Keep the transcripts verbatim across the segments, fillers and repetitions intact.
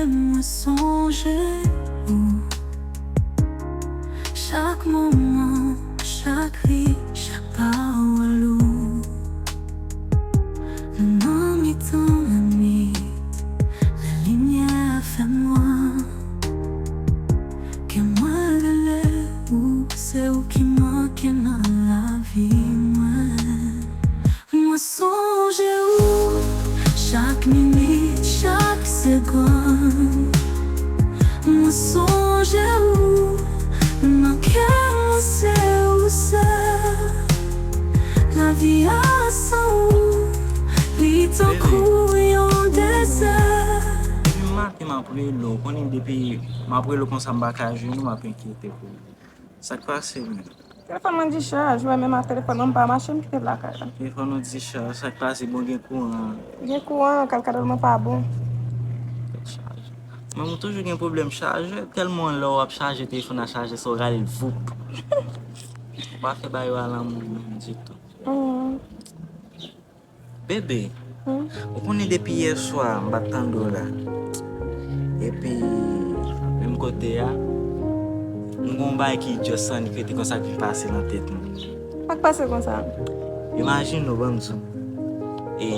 Mwen sonje ou. Chak moman, chak ri, chak pawòl ou. Nan mitan lannwit, lè limyè fè nwa, ke mwen rele ou, se ou ki manke nan lavi mwen. Mwen sonje ou, chak minit, chak segonn. Mwen sonje ou, nan kè mwen se ou sèl. Lavi a san ou, li tankou yon dezè. Depi maten m ap rele w, konnen depi m ap rele w konsa m pa ka jwenn ou, m ap enkyete pou ou. Sa k pase menm? Telefòn mwen dichaj, ou wè menm ak telefòn nan m pa mache, m kite l lakay la. Telefòn ou dichaj, sa k pase? Bon, gen kouran? Gen kouran, kalkadòl mwen pa bon. Tèt chaje. Mwen, mwen toujou gen pwoblèm chajè, tèlman lè w ap chaje telefòn nan chajè sa w rale l voup. Ou pa fè bagay yo a lanmou menm ditou. Mhm. Bebe, hmm? Ou konnen depi yè swa m pa t tande w la. Epi, menm kote a, m gen yon bagay ki just annik rete konsa ki vin pase nan tèt mwen. Sa k pase konsa? Imajine w, ban m di w. E,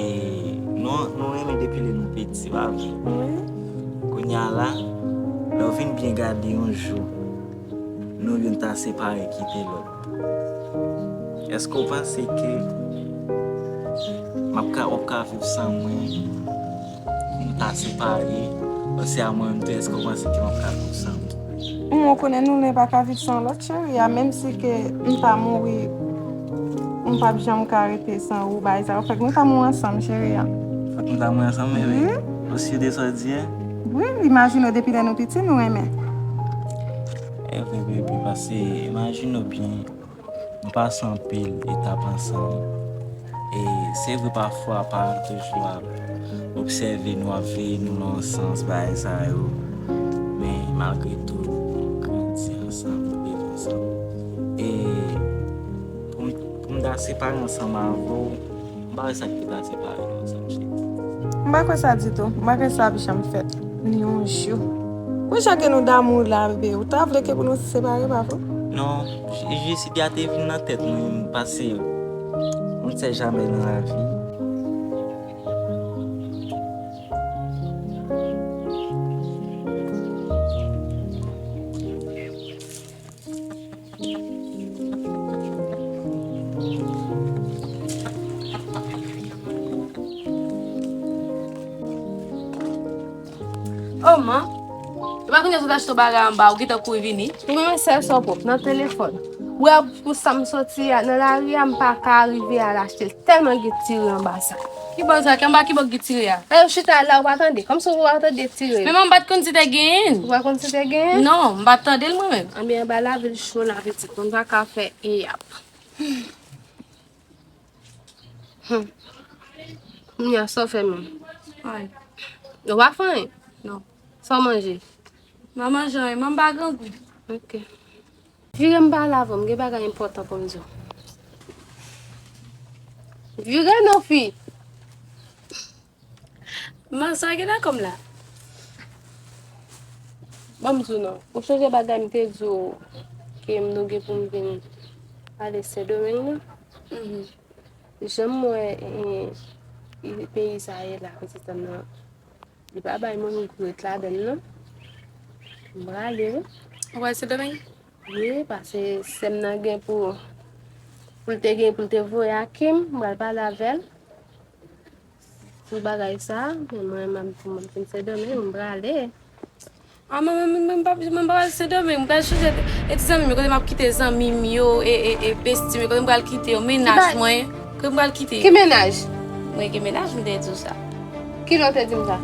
nou, nou renmen depi lè nou piti, pa vre? Wi. Kounye a la, lè w vin byen gade yon jou, nou youn ta separe kite lòt. Èske w panse ke m ap ka, w ap ka viv san mwen? Nou ta separe, panse a mwen menm tou, èske w panse ke m ap ka viv san mwen? Ou konnen nou, nou pa ka viv san lòt, cheri a, menm si ke m ta mouri, m p ap janm ka rete san ou, bagay sa yo. Fòk nou ta mouri ansanm, cheri a. Fòk nou ta mouri ansanm, bebe? Wi. Ou si de sa w di a? Wi, imajine w, depi lè nou piti, nou renmen. E vre, bebe, paske imajine w byen, nou pase anpil etap ansanm. E se vre, pafwa, paran toujou ap obsève nou, ap veye nou nan yon sans, bagay sa yo. Men malgre tou, nou grandi ansanm, nou viv ansanm. E pou m, pou m ta separe ansanm avè w, m pa wè sa ki ta separe nou ansanm, cheri. M pa kwè sa ditou. M pa kwè sa ap janm fèt. Ni yon jou. Pou jan ke nou damou la, bebe, ou ta vle ke pou nou separe, pa vre? Non, j-, jis ide a te vin nan tèt mwen, paske on sait jamais nan lavi. O man, e pa kounye a sot achte yon bagay anba, ou gentan kouri vini? Ou menm sèl sa w pran nan telefòn. Ou wè pou sa m soti a, nan lari a, m pa ka rive al achte l. Tèlman gen tire anba sa. Ki bò sa? Ki anba ki bò ki tire a? E, ou chita la, ou pa tande. Kòmsi ou pa tande tire. Men mwen m pa t konn si te genyen. Ou pa konn si te genyen? Non, m pa t tande l mwen menm. Anben, anba lavil cho la, pitit. Mwen pa ka fè e ap. Hmm. Kounye a, sa w fè menm? Anyen. Ou pa fè anyen? Non. Sa w manje? M pa manje anyen, mwen m pa grangou. Ok. Vire m pale avè w, m gen bagay enpòtan pou m di w. Vire non, fi! Man, sa gen nan kò m la? Ban m di w non. Ou sonje bagay m te di w ke m nou gen pou m vin ale Sendomeng nan? Mhm. Jan m wè, e, e, peyi sa ye la, pitit an nan, li pa bay moun gou ret ladan l non. M prale wi. Ou prale Sendomeng? Wi, paske sè m nan gen pou, pou l te gen, pou l te voye a Kim, m pral pale avè l sou bagay sa, men mwen, m ap di mwen fin Sendomeng, m prale. A, mwen, mwen, mwen, mwen pa, mwen pa pral Sendomeng, m pral chanje, e ti zanmi m yo, kote m ap kite zanmi m yo, e, e, e besti m yo, kote m pral kite yo, menaj mwen, kote m pral kite yo. Ki menaj? Mwen gen menaj, m te di w sa. Kilè w te di m sa?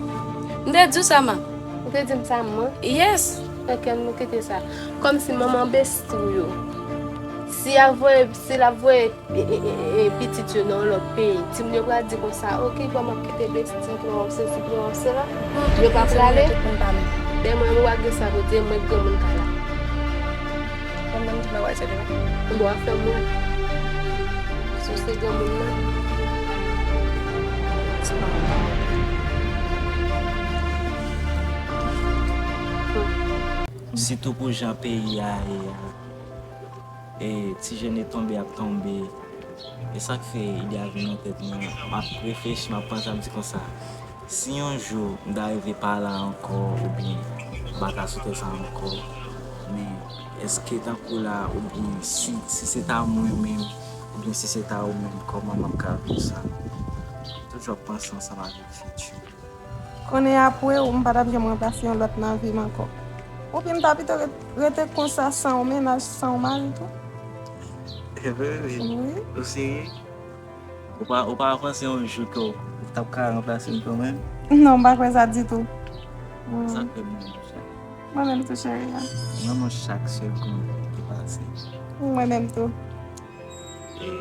M te di w sa, man. Ou te di m sa, man? Yes. Fè kè m kite sa. Kòmsi manman besti w yo. Si y ap voye, si l ap voye e, e, e, e, pitit yo nan yon lòt peyi. Timoun yo pral di konsa, "Ok, bon, m ap kite besti m pou m ap sesi, pou m ap sela." Yo pa prale. Men mwen, mwen pa gen sa pou di, mwen granmoun ka la. Mwen menm tou nan wè se demen. Bon, w ap fè m wè. Si w se granmoun nan. Se pa yon pawòl. Sitou pou jan peyi a ye a. E ti jene tonbe ap tonbe. E sa k fè ide a vin nan tèt mwen. M ap reflechi, m ap panse, m ap di konsa, si yon jou m ta rive pa la ankò, oubyen m pa ta sou tè sa ankò, men èske tankou la, oubyen si, si se ta mwen menm, oubyen si se ta ou menm, kòman m ap ka viv sa? Toujou ap panse ansanm avèk fiti. Konnen apre ou, m pa t ap janm ranplase yon lòt nan vi m ankò. Oubyen m ta pito ret-, rete konsa san yon mennaj, san yon mari tou. E vre, wi. Wi. Ou serye? Ou pa, ou pa panse yon jou ke w t ap ka ranplase m kanmenm? Non, m pa kwè sa ditou. Mm. Sa fè m renmen w chak. Mwen menm tou, cheri an. M renmen w chak segonn ki pase. Mwen menm tou. E,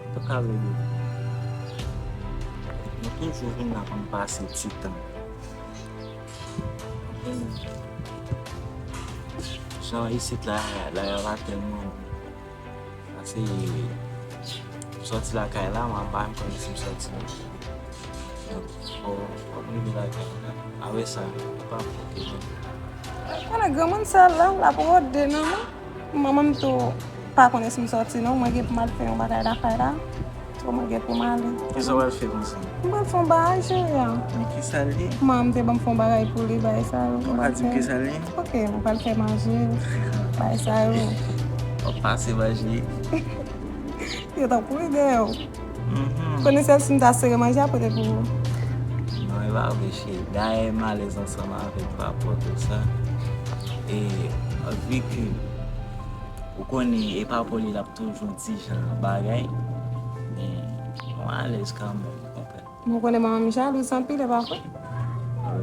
antouka, baby, nou toujou vin la pou n pase ti tan. Jan isit la, la, la pa tèlman bon. Paske m sòti lakay la, m pa menm konnen si m sòti non. Donk, fò, fò m rive lakay la. Apre sa, e pa fòk ke jan. Konnen granmoun sa la, l ap rode nan mwen. Manman m tou pa konnen si m sòti non. Mwen gen pou m al fè yon bagay lakay la. Pou mwen gen pou m ale. Kisa w pral fè konsa? M pral fè yon bagay, cheri an. Men kisa l ye? Manman m te ban m fè yon bagay pou li, bagay sa yo. Ou ka di m kisa l ye? Ok, mwen pral fè manje, bagay sa yo. W ap pase manje. Yo t ap ri dèyè w. Mhm. Konnen sèl si m ta sere manje a pote pou ou. Non, e pa vre, cheri. Dayè, m alèz ansanm avèk papa w, tout sa. E, vi ke ou konnen, e papa w li, l ap toujou di jan bagay. Men, mwen alèz kanmenm, ou konprann. Mwen konnen manman m jalouz anpil, e pa vre?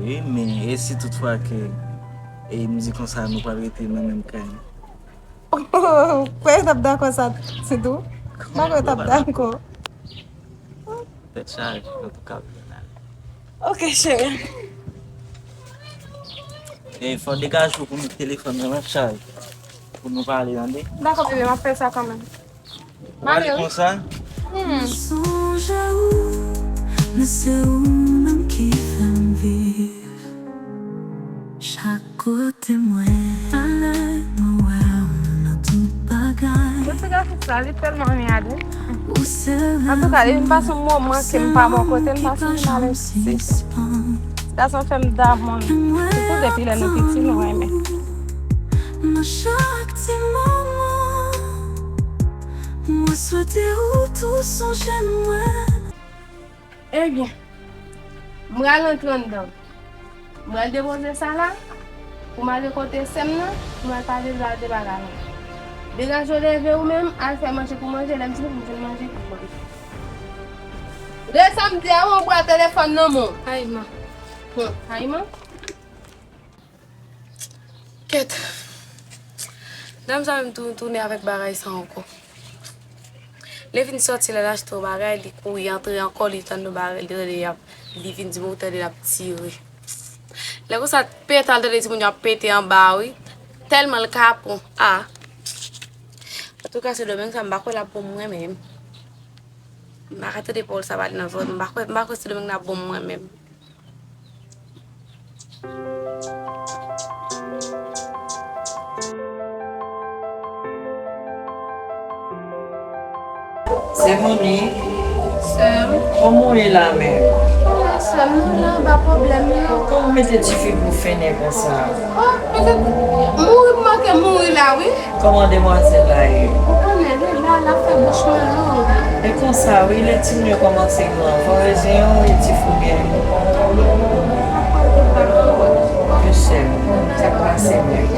Wi, men e si toutfwa ke, e m di konsa, nou pral rete nan menm kay? Ou kwè yo t ap dakò sa, Sidou? M pa kwè yo t ap dakò. Tèt chaje, antouka, m ale. Ok, cheri. E fò w degaje w pou met telefòn nan nan chaj. Pou nou pale, tande? Dakò, bebe, m ap fè sa kanmenm. Ou pale konsa? Hmm. M sonje ou, men se ou menm ki fè m viv. Chak kote mwen ale, mwen wè ou nan tout bagay. Mwen se gason sa, li tèlman emmerde. Antouka, depi m pase yon moman ke m pa bò kote l, m pase yon malèz. Ti gason fè m damou l. Sitou depi lè nou piti, nou renmen. Nan chak ti moman, mwen swete ou tou sonje mwen. Ebyen, m pral antre anndan. M pral depoze sa la, pou m ale kote sè m nan, pou m al pale l de bagay la. Degaje w leve ou menm, al fè manje pou manje, lè m fini pou m vin manje pou mwen. Lè sa m di a, ou pran telefòn nan men w. Ayman. Hum, Ayman. Kèt. Dam sa menm tou tounen avèk bagay sa ankò. Li fin sòti la, l achte yon bagay, li kouri antre ankò, li tann yon bagay, li tande y ap, li vin di m ou tande l ap tire. Lè konsa, pete al tande timoun yo ap pete anba, wi. Tèlman l kapon. Ah. Antouka, Sendomeng sa, m pa kwè l ap bon mwen menm. M pa ka tande pawòl sa pale nan zòrèy m, m pa kwè, m pa kwè Sendomeng la bon mwen menm. Sè Monique. Sè m. Kòman w ye la menm? Sè m, nou la anba pwoblèm yo. Kòman w mete tifi pou fennen konsa? Oh, petèt mouri pou manke mouri la, wi. Kòman demwazèl la ye? Ou konnen, li la, l ap fè bouch mwen lou. E konsa, wi, lè timoun yo kòmanse gran, fò w rejwenn yon ti fou byen. Mesye, sa k pase menm?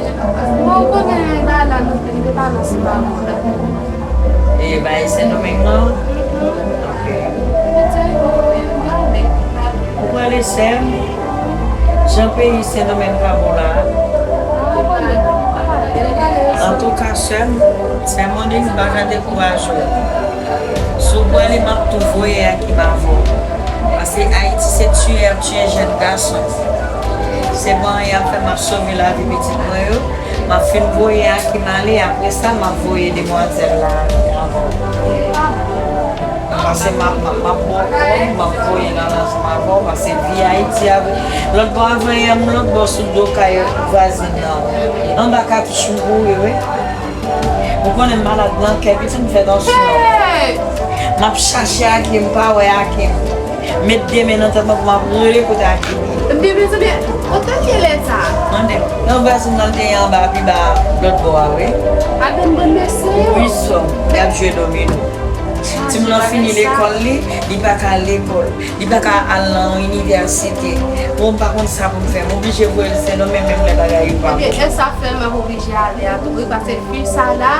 Bon, ou konnen, bagay la, nou te, te pale ansanm avan la. E bagay Sendomeng nan? Mhm. Ok. Ou prale, sè m? Jan peyi Sendomeng pa bon la. Antouka, sè m, sè Monique, m pa ka dekouraje w. Si w prale, m ap tou voye Akim avè w. Paske Ayiti se tiye y ap tiye jèn gason. Se pa anyen y ap fè, m ap sove lavi pitit mwen yo. M ap fin voye Akim ale, apre sa, m ap voye demwazèl la avè w. Pase m ap, m ap, m ap ba w kòb, m ap voye l ansanm avè w, pase vi Ayiti a vre. Lòt bò a vre, m lòt bò sou do kay vwazin nan. Anba katouch m kouri, wi. Ou konnen m malad nan kè, pitit m fè tansyon. M ap chache Akim, m pa wè Akim. Met de men nan tèt mwen pou m ap rele kote Akim ye. Ebyen, mezanmi, kote l ye lè sa a? Mande m. Nan vwazin nan, l te ye anba, pi ba, lòt bò a, wi. Avèk bann mesye yo? Wi, sè m. Y ap jwe domino. Timoun nan fini lekòl li, li pa ka al lekòl. Li pa ka al nan inivèsite. Bon, m pa konn sa pou m fè. M oblije voye l Sendomeng menm lè bagay yo pa bon. Ebyen, e sa fè m ap oblije ale a tou, wi, paske fi sa la,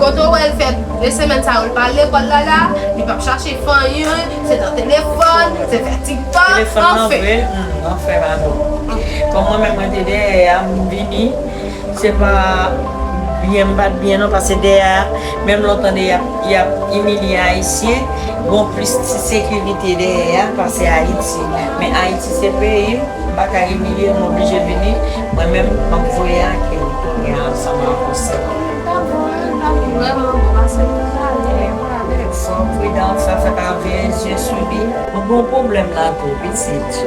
kote w wè l fè de semèn sa yo, l pa al lekòl la la, li p ap chache fanmi, se nan telefòn, se fè TikTok, telefòn nan anfen. Vre, hmm, anfen, pardon. Kòm mwen menm, mwen te dèyè a, m vini, se pa byen, m pa t byen non, paske dèyè a, menm lontan de y ap, y ap imilye Ayisyen, gon plis ti sekirite dèyè a pase Ayiti. Men Ayiti se peyi m, m pa ka imilye, m oblije vini, mwen menm, m ap voye Akim kounye a ansanm ak Joseph. Sa vrèman bon, paske pou pale, pale. Fò w pridan, fò, fò w ta veye zye sou li. Mwen gen yon pwoblèm la tou, pitit.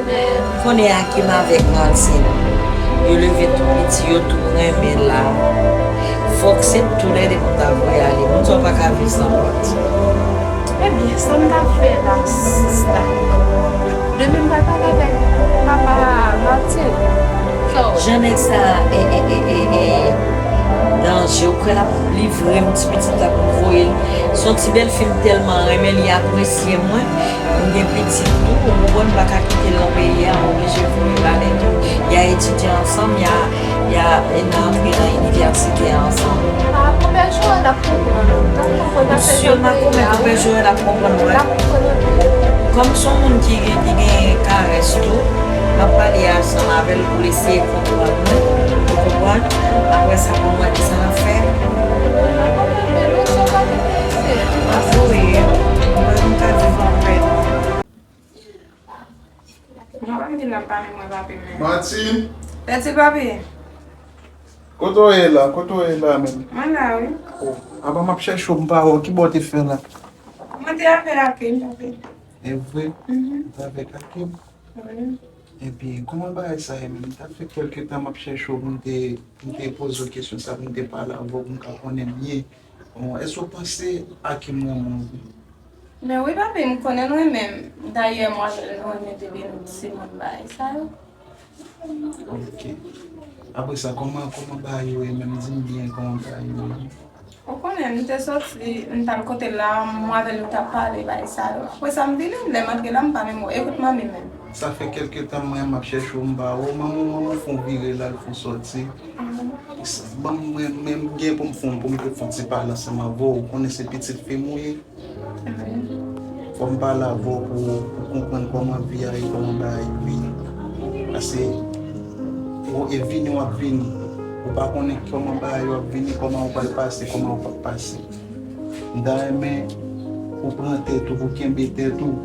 Konnen Akim avèk Martine, yo leve tou piti, yo tou renmen la. Fòk se toulède pou ta voye ale. Moun sa w pa ka viv san Martine. Ebyen, sa m ta fè la, sista? Demen m pral pale avèk papa Martine. Jan nèg sa e, e, e, e, e, danje, ou kwè l ap livre m ti pitit la pou m voye l? Se yon ti bèlfi m tèlman renmen, li apresye mwen. M gen pitit tou, ou konprann, m pa ka kite l nan peyi a, m oblije voye l ale tou. Y a etidye ansanm, y a, y a, y a antre nan inivèsite ansanm. A, konpè Joel ap konprann. L ap konprann, paske l nan peyi a, wi. L ap konprann anpil. Kòm se yon moun ki gen, ki gen karès tou, m ap pale ansanm avè l pou l eseye konprann mwen, ou konprann? Apre sa, pou m wè kisa n ap fè. Wi, mwen, m ka viv anpè. Mwen pa vin la, m pa menm wè papi menm. Martine! Pèdi papi! Kote w ye la? Kote w ye la menm? Mwen la, wi. Oh, apa m ap chèche w, m pa wè w. Ki bò w te fè la? Mwen te avè Akim, papi. E vre? Mhm. Ou te avèk Akim? Wi. Ebyen, kòman bagay sa ye menm? Sa fè kèlke tan m ap chèche w pou m te, pou m te poze w kesyon sa, pou m te pale avè w, pou m ka konnen byen. Bon, èske w panse Akim renmen w vre? Men wi, papi, m konnen l renmen m. Dayè, m wè l renmen depi nou ti moun bagay sa yo. Ok. Apre sa, kòman, kòman bagay yo ye menm? Di m byen kòman bagay yo ye. Ou konnen, m te soti, m t al kote l la, m avè l, nou t ap pale, bagay sa yo. Apre sa, m vini, lè m antre la, m pa menm wè. E kot manmi menm? Sa fè kèlke tan mwen, m ap chèche w, m pa wè w. Manman, manman fè yon vire la, l fè yon sòti. Ban m, mwen, mwen, m gen pou m fè yon, pou m te fè yon ti pale ansanm avè w. Ou konnen se pitit fi m ou ye. Fò m pale avè w pou, pou konprann kòman vi a ye, kòman bagay yo ye. Paske, ou, e vini w ap vini. Ou pa konnen kòman bagay yo ap vini, kòman ou pral pase, kòman ou p ap pase. M ta renmen ou pran tèt ou, pou kenbe tèt ou.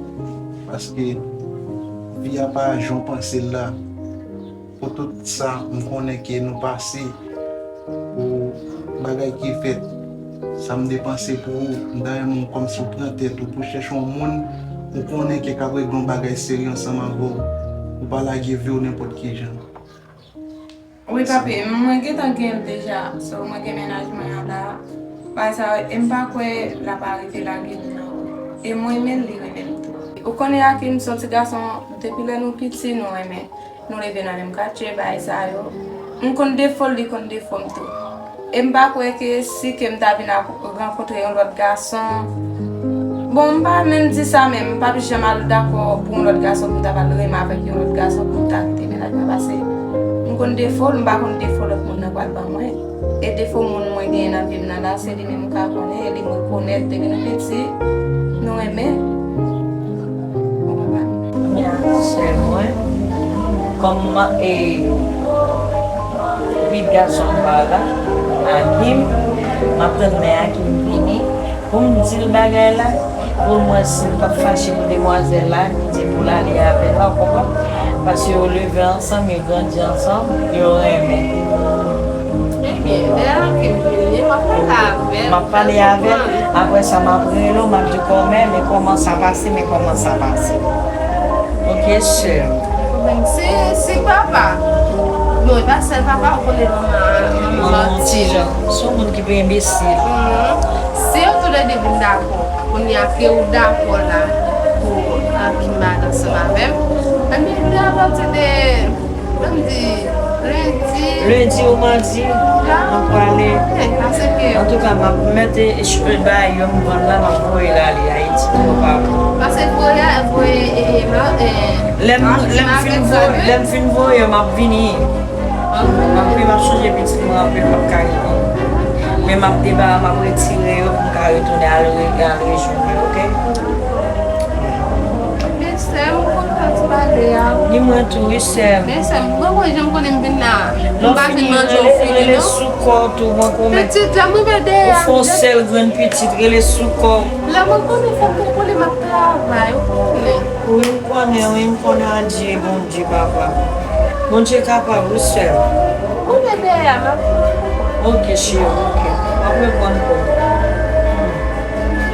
Paske vi a pa jan w panse l la. Pou tout sa m konnen ke nou pase, pou bagay ki fèt, sa m depanse pou ou, m ta renmen w kòmsi w pran tèt ou pou chèche yon moun ou konnen ke k ap regle yon bagay serye ansanm avè w, ou pa lage vi w nenpòt ki jan. Wi, papi, mwen gentan gen l deja, so mwen gen mennaj mwen an la. Bagay sa yo, e m pa kwè l ap arete lage m non. E mwen renmen l, li renmen m tou. Ou konnen Akim se yon ti gason, depi lè nou piti, nou renmen. Nou leve nan menm katye, bagay sa yo. M konn defo l, li konn defo m tou. E m pa kwè ke si ke m ta vin ak, rankontre yon lòt gason. Bon, m pa menm di sa, men m p ap janm al dakò pou yon lòt gason, pou m ta pral renmen avèk yon lòt gason, pou m ta kite mennaj mwen pase. M konn defo l, m pa konn defo lòt moun nan pral ban mwen. E defo moun mwen genyen nan vi m nan la, se li menm m ka konnen, e li m rekonèt depi nou piti, nou renmen. Ou konprann? Ebyen, sè mwen, kòm, e, pi gason m pa la, Akim, m ap tann lè Akim vini, pou m di l bagay la, pou m wè si l p ap fache pou demwazèl la, ki di pou l ale avè l la, ou konprann? Paske yo leve ansanm, yo grandi ansanm, yo renmen. Byen, lè Akim vini, m ap pale avè l. M ap pale avè l. Apre sa, m ap rele w, m ap di w kòman, men kòman sa pase, men kòman sa pase. Ok, sè m. Si, si papa, bon, e pa sèl papa, ou konnen manman, manman manti. Manman manti, jan. Se yon moun ki pa enbesil. Mhm. Si yo toulède vin dakò, kounye a ke ou dakò la pou Akim al ansanm avè m, ebyen, apati de Mwen di, lendi. Lendi ou madi, nou prale. Antouka, m ap mete bay yo m vann la, m ap voye l ale Ayiti twò pa bon. Pase voye, voye, e, e, lè m, lè m fin voye, lè m fin voye yo, m ap vini. M ap vini, m ap sonje pitit mwen anpil, m ap ka rete. Men m ap deba, m ap retire yo pou m ka retounen al re-, al rejwenn yo, oke? Men sè m, ou konn fè ti pale a. Ni mwen tou, wi, sè m. Men sè m, mwen, mwen, jan m konnen m vin la. M pa vin manje w fini, rele non. Sou kò w tou, mwen konnen. Pitit, lè m rive dèyè a, ou fè yon sèl grenn pitit, rele sou kò w. Lè mwen konnen fò m konprann m ap travay, ou konnen. Wi, m konnen, wi, m konnen Adye, Bondye, papa. Bondye kapab, wi, sè m. Ou vin dèyè a, m ap. Oke, cheri, oke. M ap reponn pou ou.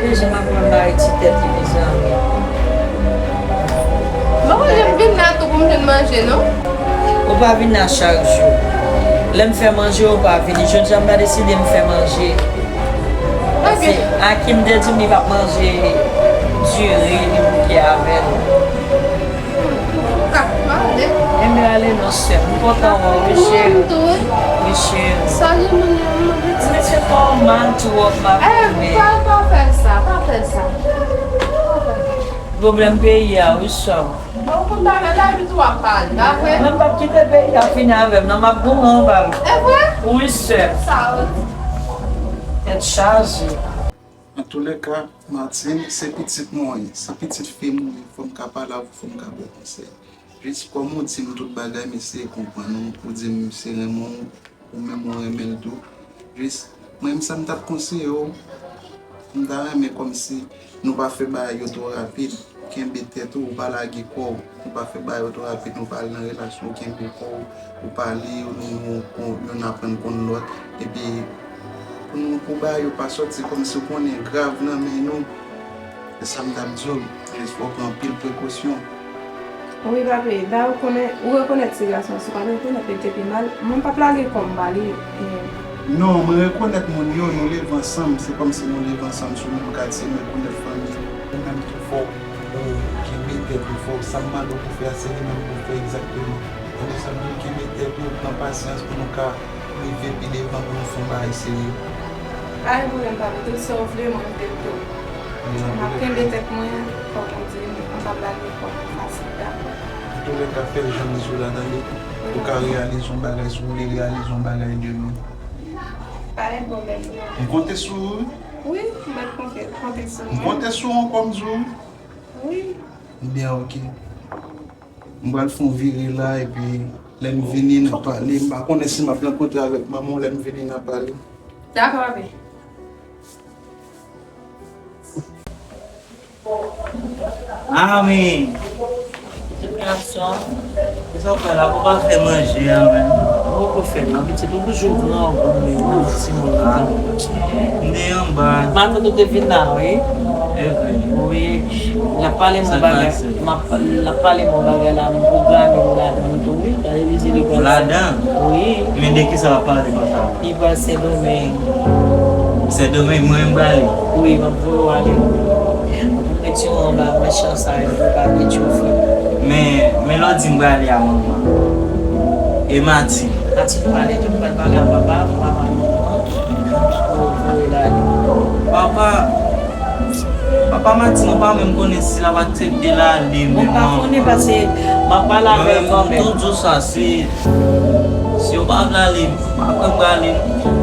Deja m ap pran bay ti tèt li, mezanmi. Mwen, mwen, jan m vin la tou pou m jwenn manje, non? Ou pa vin la chak jou. Lè m fè manje, ou pa vini. Jodi a, m pa deside m fè manje. Paske Akim te di m li p ap manje diri, li bouke avè l. Ou ka pale. Enben ale non, sè m. M kontan wè w, wi, cheri. Mwen tou, wi. Wi, cheri. Sa gen moun yo, mwen pitit. Mesye pa w mal twòp, ma bebe. Eh, pa, pa fè sa, pa fè sa. Pa fè sa. Pwoblèm peyi a, wi, sè m. Bon, ou konn bagay la, epi tou w ap pale, pa vre? Mwen m p ap kite peyi a fini avè m, non, m ap goumen anba l. E vre? Wi, sè m. Sa ou di? Tèt chaje. Antoulèka, Martine, se pitit mwen w ye, se pitit fi m ou ye, fò m ka pale avè w, fò m ka ba w konsèy. Jis kòm ou di m tout bagay, m eseye konprann ou, ou di m misye renmen w, ou menm ou renmen l tou. Jis, mwen menm sa m t ap konseye w, m ta renmen kòmsi nou pa fè bagay yo twò rapid, kenbe tèt ou, ou pa lage kò w, nou pa fè bagay yo twò rapid, nou pa al nan relasyon, kenbe kò w, ou pale, nou, nou, nou, youn aprann konn lòt, epi pou nou, pou bagay yo pa sòti kòmsi ou konnen grav nan men nou. Se sa m t ap di w, jis fò w pran anpil prekosyon. Wi, papi, ba ou konnen, ou rekonèt ti gason an, si w pa t rekonèt li, li te pi mal. Mwen m p ap lage kò m ba li. Non, mwen rekonèt moun yo, nou leve ansanm, se kòmsi nou leve ansanm sou menm katye, m rekonèt fanmi yo. Ou menm tou fò w kenbe tèt ou, fò w, sa m mande w pou fè a, se li menm pou w fè egzakteman. Tande sa m di w, kenbe tèt ou, pran pasyans pou nou ka rive pi devan pou nou fè yon bagay serye. Pa gen pwoblèm, papi. Tout sa w vle, mwen, m te tou. M ap kenbe tèt mwen, fòk mwen di, m p ap lage kò m fasil, dakò? Antoulèka, fè l jan m di w la, tande? Ou ka reyalize yon bagay, si w vle reyalize yon bagay demen. Pa gen pwoblèm, non. M konte sou ou, wi. Wi, m mèt konte, konte sou mwen. M konte sou ou ankò, m di w. Wi. Byen, oke. M pral fè yon vire la, epi lè m vini, n a pale. M pa konnen si m ap rankontre avèk manman w, lè m vini, n a pale. Dakò, papi. Ami! Gason, kisa w fè la? Ou pa fè manje a, menm? Ou poko fè non, pitit, ou toujou gran, ou granmoun, ou timoun la. M te anba. Matant ou te vin la, wi. E vre. Wi. L ap pale m yon bagay. M ap, l ap pale m yon bagay la, m pwograme w ladan l tou, wi. Gade vizye li pral fè. Ladan? Wi. Men de kisa w ap pale konsa? Li pral Sendomeng. Sendomeng, mwen menm prale? Wi, m ap voye w ale. Ou mete w anba mechan sa yo, pou pa mete w fè. Men, men lè w di m prale a manman. E Mati? Mati pale tou, m pral pale a papa, pou papa manman. Pou voye l ale. Papa, papa Mati, mwen pa menm konnen si l ap aksepte l ale menm. Mwen pa konnen paske m ap pale avè l kanmenm. Mwen menm, m tou di w sa, si, si yo pa vle ale, m pa pran prale.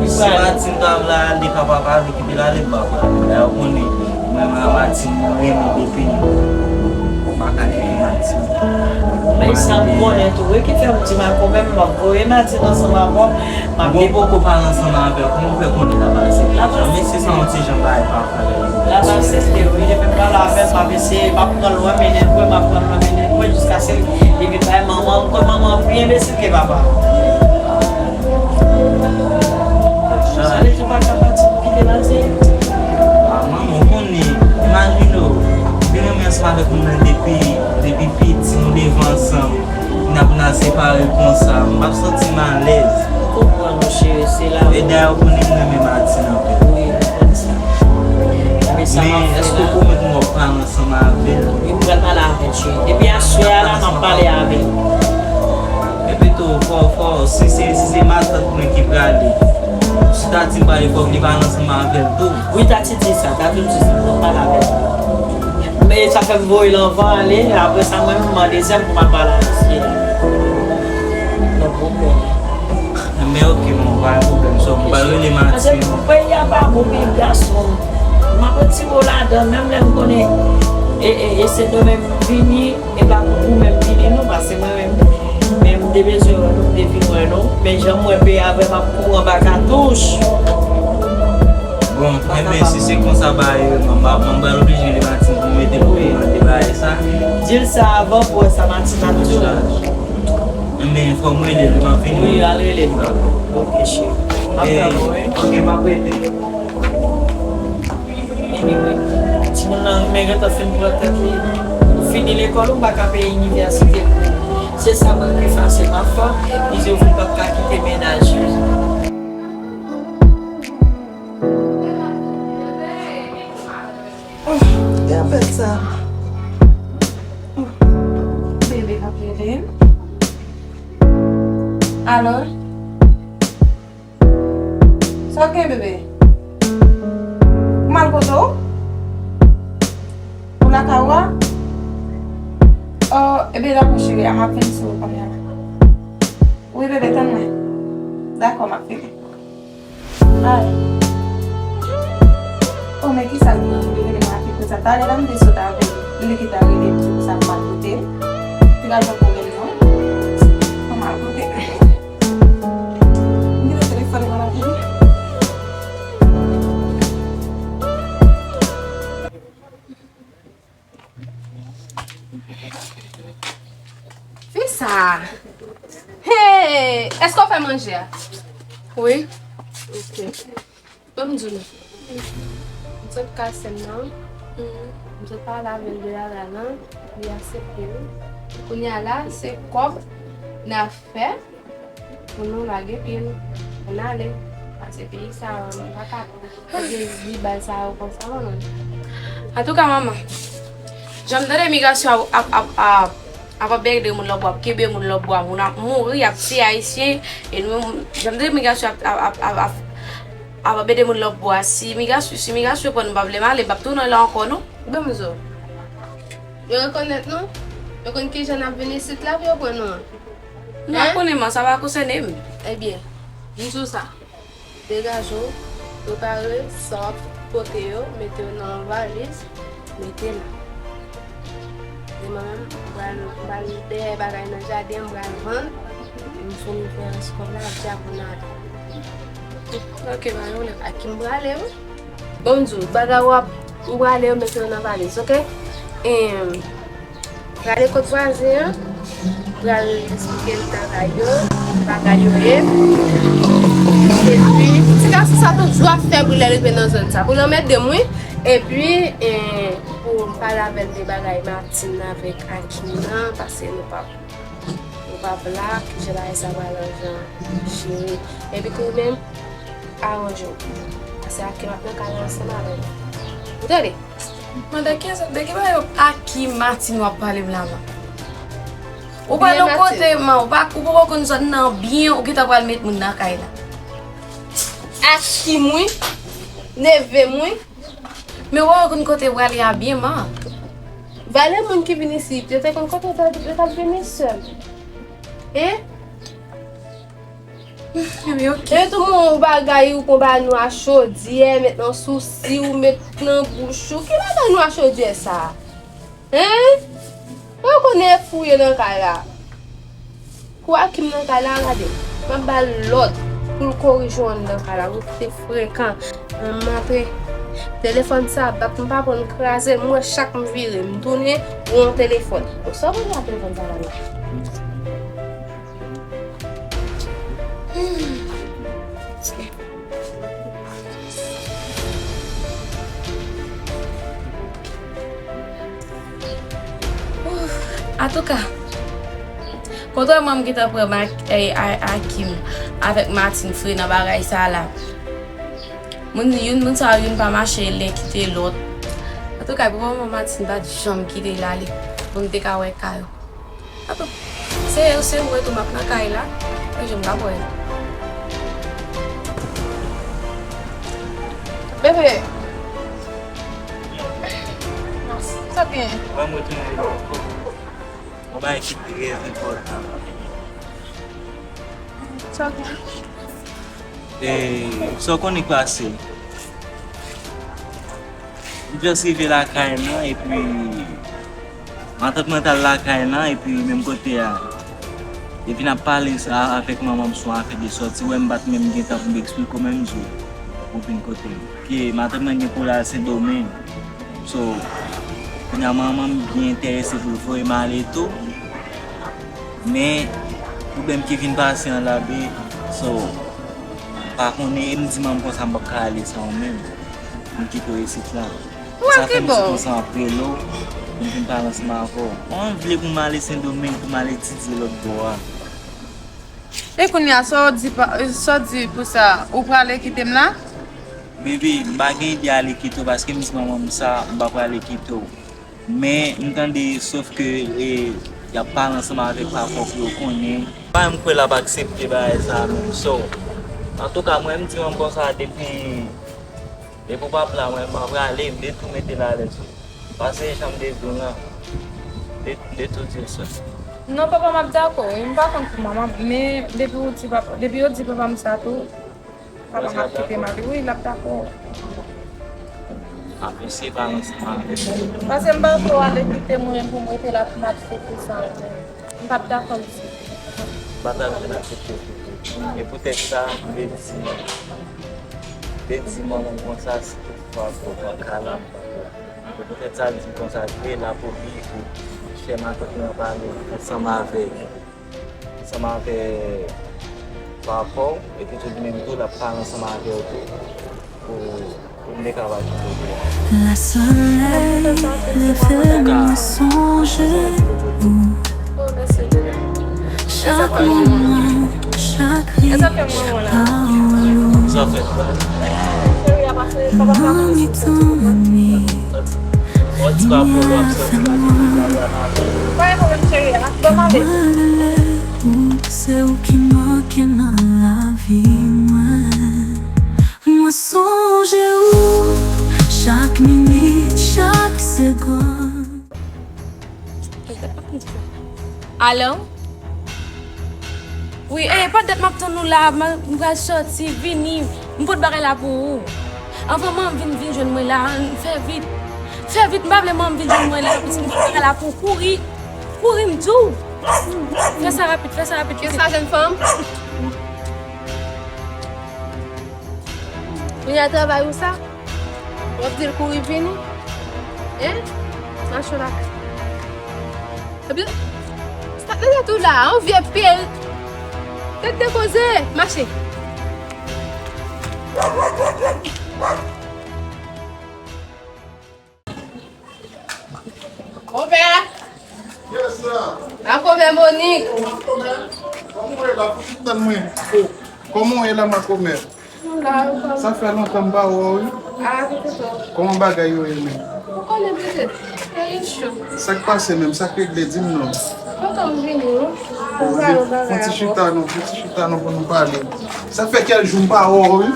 Si Mati ta vle ale, papa pa vle kite l ale, m pa prale. Dayè, ou konnen, mwen menm a Mati, mwen renmen depi m pa ka kite Mati. Men sa m konnen tou, wi, ki fè m di m a kanmenm, m ap voye Mati ansanm avè w. M ap... Bon, poko pale ansanm avè w, kòman w fè konnen l ap aksepte? L ap aksepte. Mesye sa yon ti jan bagay pa fè. L ap aksepte, wi. Depi m pale avè l, m ap eseye, m ap pran l lwen, mennen l lwen, m ap pran l lwen, mennen l lwen, jiskaske li vin bay manman m, kòm manman an pi enbesil ke papa. Avèk moun nan depi, depi piti, nou leve ansanm. N ap nan separe konsa. M ap santi m alèz. M konprann ou, cheri, se la. E dayè, ou konnen m renmen Martine anpil. Wi, m konn sa. Men sa m ap fè la. Men èske ou pwomèt mwen w ap pale ansanm avè l? Wi, m pral pale avè l, cheri. Depi aswè a la, m ap pale avè l. Epi tou, fò, fò, si se, si se matant mwen ki prale, si Tati prale, fòk li pale ansanm avè l tou. Wi, Tati di sa, Tati di sa, m ap pale avè l. Men sa fè m voye l anvan ale, apre sa, mwen menm, m an dezyèm pou m al pale avè l. Donk, ou konnen. Men ok, bon, pa gen pwoblèm, so, m pral rele Martine. Paske peyi a pa bon, peyi gason. M ap retire w ladan, menm lè m konnen, e, e, e Sendomeng vini, e pa pou ou menm vini non, paske mwen menm, men m te bezwen wè nou, m te vin wè nou. Men jan m wè peyi a vrèman, m ap kouri anba katouch. Bon, enben, si se konsa bagay yo, m ap, m ap pral oblije rele Martine pou m ede l kòmande bagay sa. Di l sa avan pou wè sa Martine ap di w. Enben, fò m rele l, m ap vini. Wi, al rele l. Ok, cheri. M ap tann ou, wi. Ok, m ap rele. Anyway, timoun nan renmen gentan fin pran tèt li. Ou fini lekòl, ou pa ka peye inivèsite pou ou. Se sa mwen ki fasil. Pafwa, li di w vin p ap ka kite mennaj li. Gade sa. Bebe k ap rele. Alo? Sa w gen, bebe? Ou mal kote w? Ou lakay ou a? Oh, ebyen, dakò, cheri, a m ap vin sou ou kounye a. Wi, bebe, tann mwen. Dakò, m ap vini. Ay. Oh, men kisa l gen, li rele m apre konsa? Talè la, m te sot avè l. Li ki ta rele m, se pou sa m pa koute l. Li pa gen pwoblèm, non. Mwen mal koute. M kite telefòn mwen la pou li. Fi sa. Hey, èske w fè manje a? Wi. Ok. Ban m di nou. M sot kase m nan. M sot pale avè l de Lala nan. Li aksepte wi. Kounye a la, se kòb n a fè pou nou lage pye nou. Ann ale. Pase peyi sa, m pa ka fè di bal sa yo konsa, non. Antouka, manman, jan m tande migrasyon ap, ap, ap, ap, ap, ap ede moun lòtbò, ap kenbe moun lòtbò, moun ap mouri, ap tiye Ayisyen, e nou menm, jan m tande migrasyon ap, ap, ap, ap, ap, ap ede moun lòtbò a. Si migrasyon, si migrasyon pran nou, m pa vle m ale, m p ap tounen la ankò, non. Bon, m di w, yo rekonèt nou, yo konn kijan n ap vin isit la pou yo pran nou an. Nou pa konnen, man, sa pa konsène m. Ebyen, m di w sa. Degaje w, prepare sa w ap pote yo, mete yo nan yon valiz, mete la. E mwen menm, m pral, m pral dèyè bagay nan jaden, m pral vann, m fini fè rès kòb la, apre apre n ale. Ok, pa gen pwoblèm. Ak ki m prale, wi. Bon, m di w, bagay w ap, m prale yo, mete yo nan valiz, ok? Em, Prale kot vwazen an, pral esplike l travay yo, bagay yo ye. Epi, ti gason sa toujou ap fè bri lè l rive nan zòn sa. Pou l anmède m, wi. Epi, eh, pou m pale avè l de bagay Martine avèk Akim nan, paske nou pa, nou pa vle ke bagay sa pral an jan jere. Epi tou menm, aranje w. Paske Akim ap nan kay la ansanm avè nou. Ou tande? Mwen, de ki, de ki bagay yo ak ki Martine w ap pale m la, man? Ou pral yon kote, man, ou pa, ou poko konn zòn nan byen, ou gentan pral met moun nan kay la. Ak ki moun? Neve moun? Men ou poko konn kote w prale a byen, man. Valè moun ki vin isit, yo te konn kote yo t ap vini sèl. Hein? Wi, ok. E tou moun bagay ou konn ba nou a chodyè, met nan sousi, ou met nan bouch ou. Ki bagay nou a chodyè sa? Hein? Ou konnen fouye nan kay la. Kou Akim nan kay la, gade. M ap ba l lòd pou l korije w anndan kay la. Ou te frekan. Ann antre. Telefòn sa ap bat, m pa konn kraze l. M wè chak m vire, m tounen, ou yon telefòn. Bon, sa w konn fè ak telefòn sa la menm? Antouka, kontrèman m gentan pran Mak-, e, A-, Akim avèk Martine fre nan bagay sa la. Moun, youn moun sa yo, youn pa mache, len kite lòt. Antouka, pou moman Martine pa t janm kite l ale pou n te ka wè kay yo. Ato, se, se vre tou, m ap nan kay la. Mwen, jan m ap wè. Bebe. Sa byen. Mwen, mwen, mwen, mwen, mwen, mwen, Sa gen? E, sa w konnen k pase? M just rive lakay lan, epi matant mwen t al lakay lan, epi menm kote a, epi n ap pale sa avèk manman m sou afè de sòti, wè m pa t menm gen tan pou m eksplike w menm jou pou vin kote m. Ke matant mwen gen pou l al Sendomeng. So, kounye a manman m byen enterese pou l voye m ale tou. Men, pwoblèm ki vin pase an la, be, so, m pa konnen, e m di manman m konsa m p ap ka ale san ou menm. M kite w isit la. Sa fè m sot konsa m ap rele w, pou m vin pale ansanm avè w. Mwen vle pou m ale Sendomeng, pou m al etidye lòt bò a. E kounye a, sa w di pa, sa w di pou sa, ou prale kite m la? Baby, m pa gen ide ale kite w paske m di manman m sa, m pa prale kite w. Men, m tande, sof ke, e, y ap pale ansanm avèk papa w pou yo konnen. Pa m kwè l ap aksepte bagay sa a menm, so. Antouka, mwen, m di manman m konsa depi, depi w p ap la, mwen, m pa prale, m de tou mete l alèz. Pase janm de di w nan. De, de tou di l sa. Non, papa m ap dakò, wi. M pa konn pou manman m, men depi w di papa, depi yo di papa m sa tou, papa m ap kite m ale. Wi, l ap dakò. Ap eseye pale ansanm avè l. Pase m pa vle w ale kite mwen pou m rete la pou m ap soufri san ou. M p ap dakò, mesye. M pa t ap vin aksepte w. E poutèt sa, m te di, m te di manman m konsa, si toutfwa ke w pa ka la, m pa ka. Se poutèt sa l di m konsa, vle la pou li, pou chè matant mwen pale ansanm avèk, ansanm avèk papa w, epi tou li menm tou, l ap pale ansanm avè w tou, pou, pou m te ka pa kite w. Le soleil ne fait me songer où chaque moment, chaque rire, chaque parole. Sa fèt. Mami tann mwen, mami ap fè mwen. Mwen lè ou se ou ki manke nan lavi mwen. Mwen sonje ou chak minit, chak segonn. Alo? Wi, e, pa dat m ap tann ou la, m, m pral sòti, vini, m pot bagay la pou ou. Anvan manman m vin, vin jwenn mwen la, fè vit. Fè vit, m pa vle manman m vin jwenn mwen la, pitit, m pot bagay la pou ou, kouri. Kouri, m di w. Fè sa rapid, fè sa rapid. Kisa, jèn fanm? Kounye a travay ou sa? W ap di l kouri vini? Hein? Mache la. Epi, sa te tou la, yon vye pye. Tèt depoze, mache. Konpè! Yes, sir. Makomè Monik. Kòman w ye la? Fouti tann mwen. O, kòman w ye la, makomè? M la, ou kòman? Sa fè lontan m pa wè w, wi. A, se tou. Kòman bagay yo ye menm? Ou konnen, pitit, peyi cho. Sa k pase menm? Sa k regle? Di m non. Kontan m vini, wi. Fon ti chita non, fon ti chita non pou nou pale. Sa fè kèk jou m pa wè w, wi.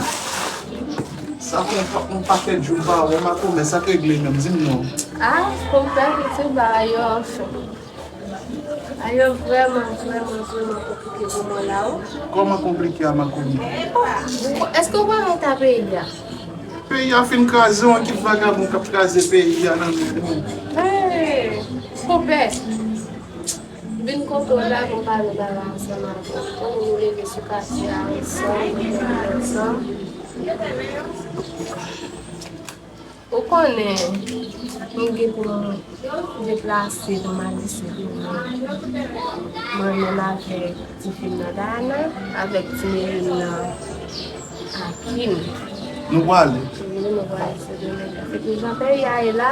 Sa fè yon pa-, yon pakèt jou m pa wè w, makomè, sa k regle menm, di m non. A, konpè, pitit, bagay yo anfen. Bagay yo vrèman, vrèman, vrèman konplike pou mwen la, wi. Kòman konplike a, makomè? Èske w konnen eta peyi a? Peyi a fin kraze, yon ekip vagabon k ap kraze peyi a nan men nou. Hey, konpè. Vin kote w la pou m pale bagay ansanm avè w. Konnen nou leve sou katye a ansanm, nou leve ansanm. Ou konnen, m gen pou m deplase pou m al isit. Mwen menm avèk tifi m nan Guyana, avèk timoun m nan Akim. Nou prale? Wi, nou prale Sendomeng. Se pou jan peyi a ye la,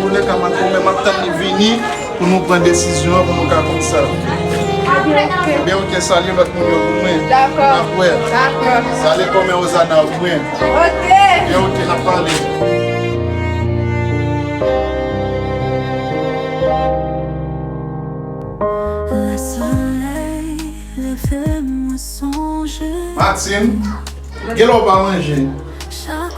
antouleka, m ap, mwen, m ap tann li vini pou nou pran desizyon an, pou nou ka konn sa. Ebyen, oke, salye lòt moun yo pou mwen. Dakò. N ap wè. Dakò. Salye kòmè Ozana pou mwen. Oke. Ebyen, oke, n ap pale. Martine, gen lè w pa manje.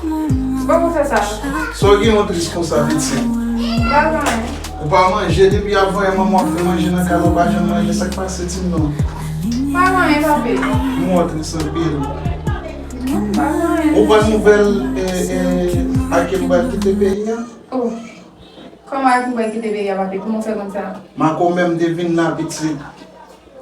Ou pa pou fè sa. Sa w gen yon tris konsa, pitit? M pa gen anyen. Ou pa manje depi avan yè, manman w ap fè manje nan kay la, ou pa janm manje. Sa k pase, di m non? M pa gen anyen, papi. M wè w tris anpil. M pa gen anyen. Ou pran nouvèl, e, e, Akim pral kite peyi a? Oh. Kòman Akim pral kite peyi a, papi? Kòman w fè konn sa? Makomè m te vin la, pitit.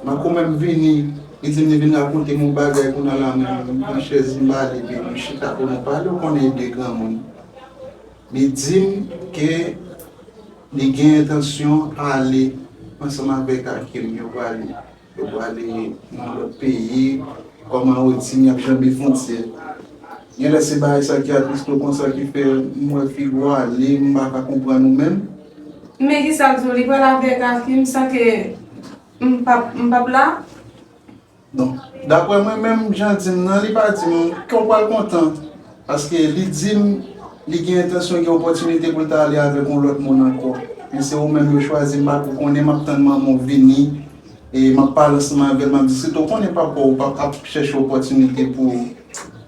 Makomè m vini, li di m li vin rakonte m yon bagay, kounye a la menm, m pran chèz, m ba li, epi nou chita pou nou pale, ou konnen de granmoun. Li di m ke li gen entansyon ale ansanm avèk Akim, yo prale, yo prale nan lòt peyi, kòman ou di m, y ap janbe fwontyè. Genlè se bagay sa ki atriste w konsa ki fè m wè figi w ale, m pa ka konprann ou menm. Men kisa l di w, li pral avèk Akim san ke m p ap, m p ap la? Bon, daprè mwen menm, jan l di m nan, li pa di m ke w pral kontan. Paske li di m li gen entansyon, gen opòtinite pou l ta ale avèk yon lòt moun ankò. Men se ou menm yo chwazi, m pa ko konnen, m ap tann manman w vini. E m ap pale ansanm avè l, m ap di, sirtou w konnen papa w ap, ap chèche opòtinite pou ou.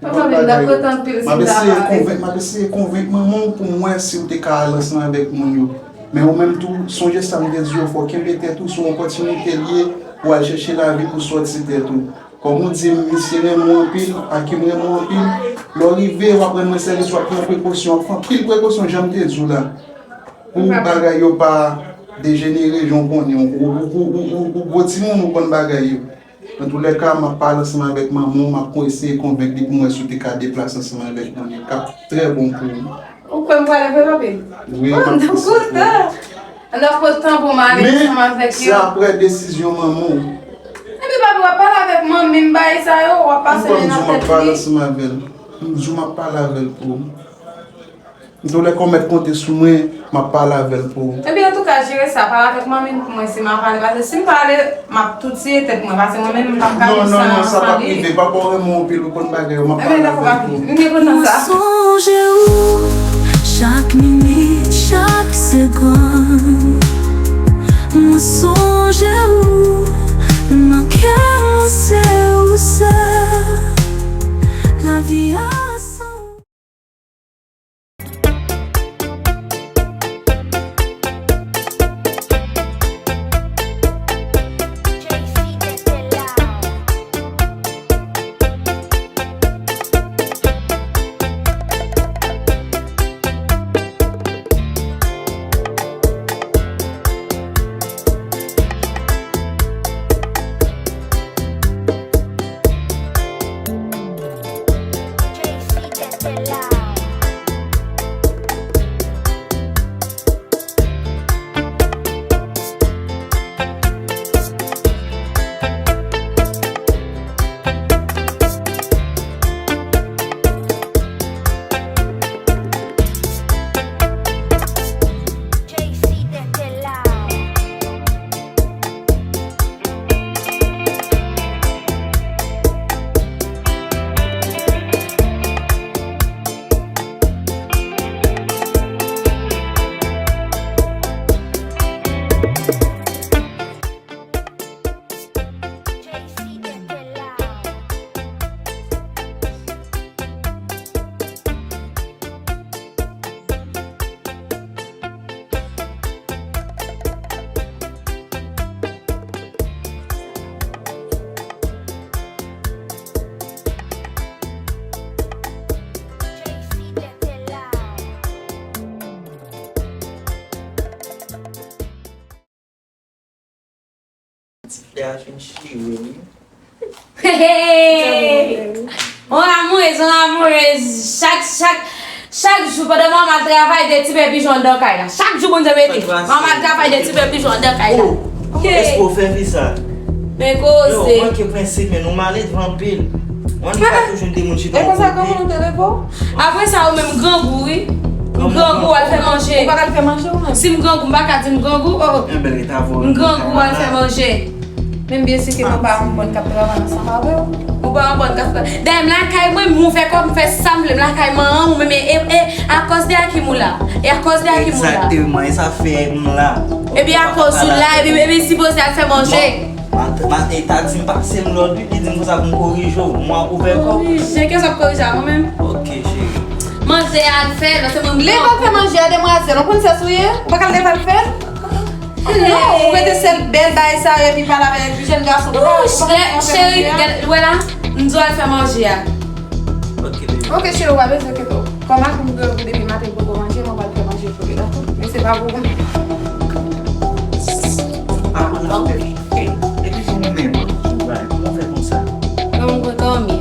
Papa m vin ap rete anpil si m ta pa ale. M ap eseye konvenk, m ap eseye konvenk manman w pou m wè si w te ka al ansanm avèk moun yo. Men ou menm tou, sonje sa m te di w, fò w kenbe tèt ou, se yon opòtinite l ye. pou al chèche lavi, pou sòti tèt ou. Kòm ou di m, misye renmen w anpil, Akim renmen w anpil, lè w rive, w ap rann mwen sèvis, w ap pran prekosyon, w ap pran anpil prekosyon, jan m te di w la. Pou bagay yo pa dejenere, jan w konnen, ou, ou, ou gwo timoun, ou konn bagay yo. Antoulèka, m ap pale ansanm avèk manman w, m ap kon-, eseye konvenk li pou m wè si w te ka deplase ansanm avèk manmi. K ap trè bon pou ou. Ou kwè m prale vre, papi? Wi, m ap kontan. Ann ap pran tan pou m ale ansanm avèk yo. Men, se aprè desizyon manman w. Epi, papi, w ap pale avèk manmi m, bagay sa yo, w ap pase men nan tèt li. M di w m ap pale avè l. M di w m ap pale avè l pou ou. Antoulèka, ou mèt konte sou mwen, m ap pale avè l pou ou. Epi, antouka, jere sa, pale avèk manmi m pou mwen si m ap ale, paske si m pa ale, m ap tou tiye tèt mwen, paske mwen menm, m p ap ka viv san, san li. Non, non, non, sa p ap rive. Papa w renmen w anpil, ou konn bagay yo, m ap pale avè l pou ou. Ebyen, dakò, papi. M gen kontan sa. Mwen sonje ou, chak minit, chak segonn. Mwen sonje ou, nan kè mwen se ou sèl. Lavi a san ou. Ti pè a fin chire, wi. Hey! On amourez, on amourez. Chak, chak, chak jou pandan mwen al travay, de ti pè pijon anndan kay la. Chak jou Bondye mete. Mwen al travay, de ti pè pijon anndan kay la. Oh, èske w fè fi sa? Men koze. Yo, manke prensip, men nou maledve anpil. Mwen li pa toujou de moun chita yon kote. E konsa, kòman nou te leve w? Apre sa, ou menm grangou, wi. Grangou, al fè manje. Ou pa ka al fè manje, ou menm? Si m grangou, m pa ka di m grangou, oh. M grangou, al fè manje. Menm byen si ke nou pa yon bann k ap travay ansanm avè w. Ou pa yon bann k ap travay. Dayè, m lakay mwen, m ouvè kò m, m fè sa m vle, m lakay manman m, ou menm, e, e, e, akòz de Akim ou la. E akòz de Akim ou la. Egzakteman, e sa fè m la. Epi akòz ou la, epi, epi sipoze al fè manje. Maten, maten, e ta di m pase m lòd, wi, li di m konsa pou m korije w. Mwen ap ouvè kò. Korije? Kiyès w ap korije a, mwen menm? Ok, cheri. Manje a al fè, non, se mwen. Lè w al fè manje a, demwazèl, ou konn sèks ou ye? Ou pa ka leve al fè l? Non, ou mete sèl bèl bagay sa yo, epi pale avèk jèn gason. Ou pa ka fè manje a? Cheri, gad, ou wè la, m di w al fè manje a. Ok, baby. Ok, cheri, ou pa bezwen enkyete w. Kòm Akim grangou depi maten, li poko manje, mwen pral fè manje pou li, dakò? Men se pa pou ou. Ah, la fè. Epi pou ou menm, kòman w fè konsa? Kòman w fè dòmi?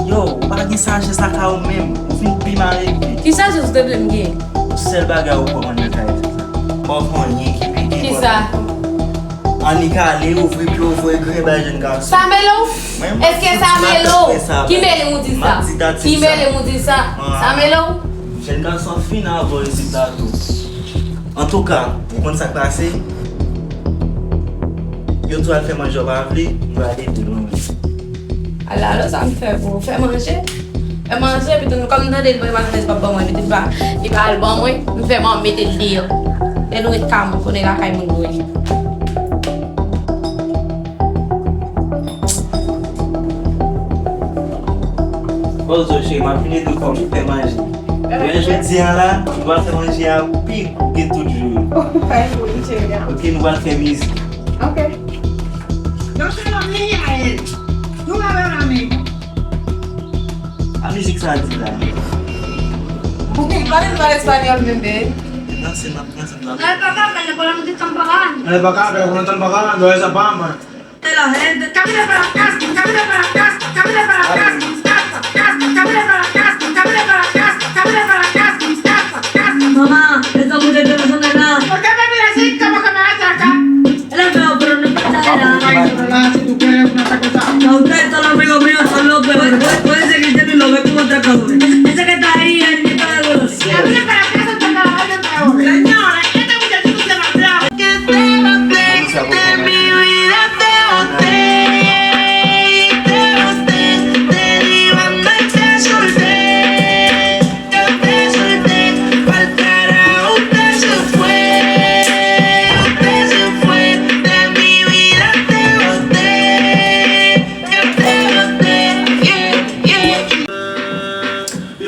Yo, ou pa gen sajès lakay ou menm. Ou vin pi maledve. Ki sajès ou te vle m gen? Yon sèl bagay ou kwè Annik ka fè sa. Pa fè anyen ki pete. Kisa? Annik ale, ouvri pye w, voye griyen bay jèn gason. Sa mele w? Èske sa mele w? Ki mele w di sa? Ki mele w di sa? Sa mele w? Jèn gason fin avè w isit la tou. Antouka, ou konn sa k pase? Yo di w al fè manje, w pa vle, m pral ede w, wi. Ala, alò, sa m fè pou ou? Fè manje? Fè manje, epi tou, kòm m tande li pa, li pa tande, li p ap ban mwen, epi tou, li pa, li pa al ban mwen, m fè manman mete l deyò. Lè nou ret ka moun, konnen lakay moun nou ye. Bòzo cheri, m ap vin ede w kòm fè manje. Jodi a la, nou pral fè manje a pi gou ke tout jou yo. Ok, nou pral fè mizik. Ok. Yo se lòm li ye a ye. Nou lave lame. A mizik sa di la. Ou konn pale espanyòl menm, bebe? Danse, n ap danse, n ap. No es para acá, que le ponemos un tambor. No es para acá, que le ponemos un tambor, no es esa palma. De la gente. Camina para atrás, camina para atrás, camina para atrás, camina para atrás. Mamá, esa mujer no son nada. ¿Por qué me mira así? ¿Cómo que me ataca? Él es feo, pero no importa, era. Ay, no, no, no, si tú quieres una cosa. A ustedes, todos los amigos míos son los peores. Pueden seguir teniendo lo que como otra cosa. Ese que está ahí, él me está dando los. Camina para atrás, no te la vayas. Señora, este muchachito se me ha pegado. Que te boté, de mi vida te boté, te boté, te di banda y te solté, yo te solté, pa'l carajo usted se fue, usted se fue, de mi vida te boté, yo te boté, yeah, yeah.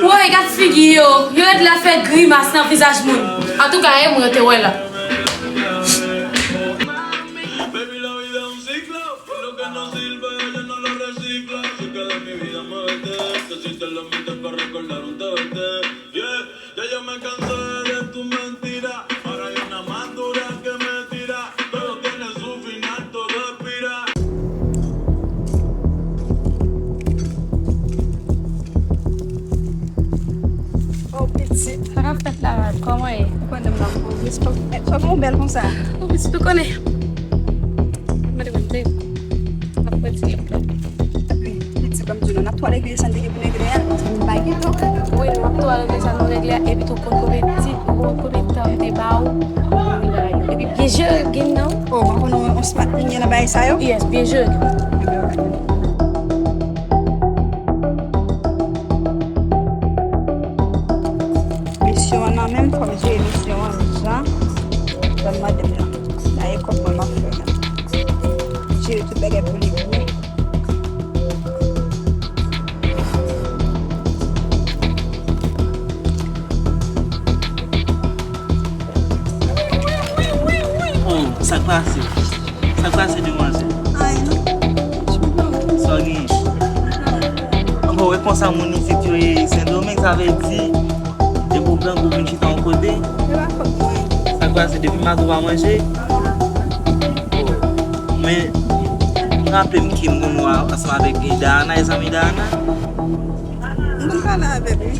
Woy, gad figi yo. Yo ret la fè grimas nan vizaj moun. Antouka, e mwen yo te wè la. Baby, la vida es un ciclo, y lo que no sirve, ella no lo recicla. Así que de mi vida me vete, que si te lo metes pa' recordar un T B T. Yeah, ya yo me cansé de tu mentira. Ahora hay una más dura que me tira. Todo tiene su final, todo expira. Oh, pitit. Sa k ap fèt la, Rad? Kòman ye? Ou konnen m nan poze. Fòk, fòk mwen bèl konsa. Oh, pitit, ou konnen. Mande mwen, te. Ap pran ti lòt la. Wi, pitit, ban m di nou, n ap twò regle sa n te gen pou n regle a. M pa gen tan. Wi, n ap twò regle sa nou regle a, epi tou konn konbyen ti, ou konn konbyen tan m te ba ou. Epi byen jere game nan. Oh, mwen konnen yon spot mwen gen nan bagay sa yo. Yes, byen jere game. Misyon an nan men m, fò m jere misyon an jan. Ban m mande m nan. Dayè kòb mwen m ap fè nan. Jere tout bagay pou li pou mwen. Oh, sa k pase? Sa k pase, demwazèl? Ayen non. Sa w genyen? Anben, w wè konsa moun isit yo ye Sendomeng, sa vle di, depi w grangou vin chita yon kote. Se pa fòt mwen. Sa k pase, depi maten w pa manje? Oh. Men, m raple m ke m konn wè ansanm avèk Dayana, e zanmi Dayana. M konn pale avè l, wi.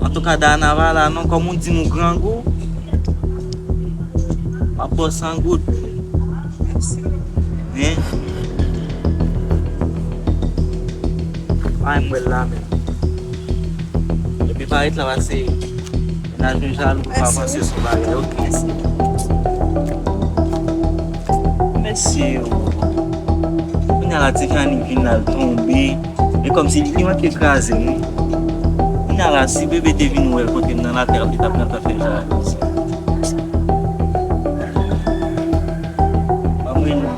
Antouka, Dayana pa la non, kòm ou di m ou grangou, m ap ba w san goud. Mèsi. Men, pa m wè l la menm. Epi pa ret la pase. Mennaj mwen jalou, pa panse sou bagay, ok. Mèsi. Mèsi. Kounye a la, Tiffany vin la, l tonbe. E kòmsi li manke kraze m, wi. Kounye a la, si bebe te vin wè kote m nan latè, li t ap nan fè jalouzi. Ban m rele.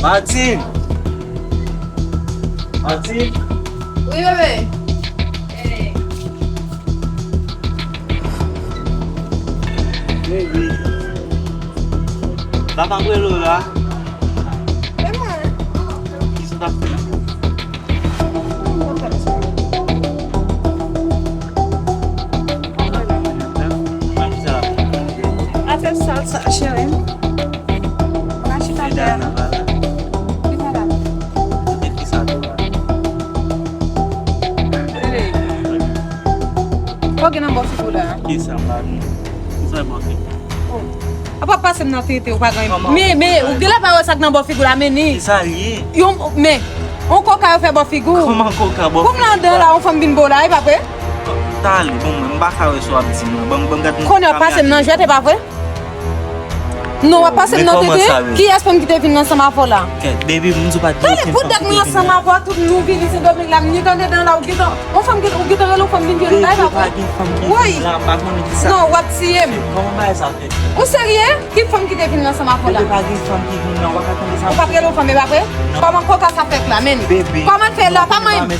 Martine! Martine! Wi, bebe. Bebe. Papa m rele w la. Kisa w t ap fè? Afè sal sa, cheri. Mwen chita atè a. Chita la. Kote ki sa tou la? Bebe. Sa w gen nan bò figi w la? Kisa m pa gen? Kisa bò figi? Oh. Apa pase m nan tete, ou pa gen. Men, men, ou genlè pa wè sa k nan bò figi w la, men ni. Kisa l ye? Yon, men, yon koka yo fè bò figi w. Kòman koka bò figi w? Kòm nan dan la, yon fanm vin bo la, e pa vre? Talè, bon, mwen, m pa ka wè sa w ap di m nan. Ban m, ban m gade. Konnen w ap pase m nan jwèt, e pa vre? Non, w ap pase m nan tete. Kiyès fanm ki te vin ansanm avè w la? Kèt, baby, m di w pa gen okenn fanm ki te vin ansanm avè w, tout nou vini Sendomeng la, m ni tande dan la, ou gentan, yon fanm ki, ou gentan rele yon fanm vin jwenn ou la, e pa vre? Baby, pa gen fanm ki vin la, m pa konnen kisa. Non, w ap tiye m. Kòman bagay sa fèt? Ou serye? Ki fanm ki te vin ansanm avè w la? Baby, pa gen fanm ki vin la, ou pa ka tande sa. Ou pa t rele yon fanm, e pa vre? Kòman koka sa fèt la, men? Bebe. Kòman l fè la? Pa manyen m.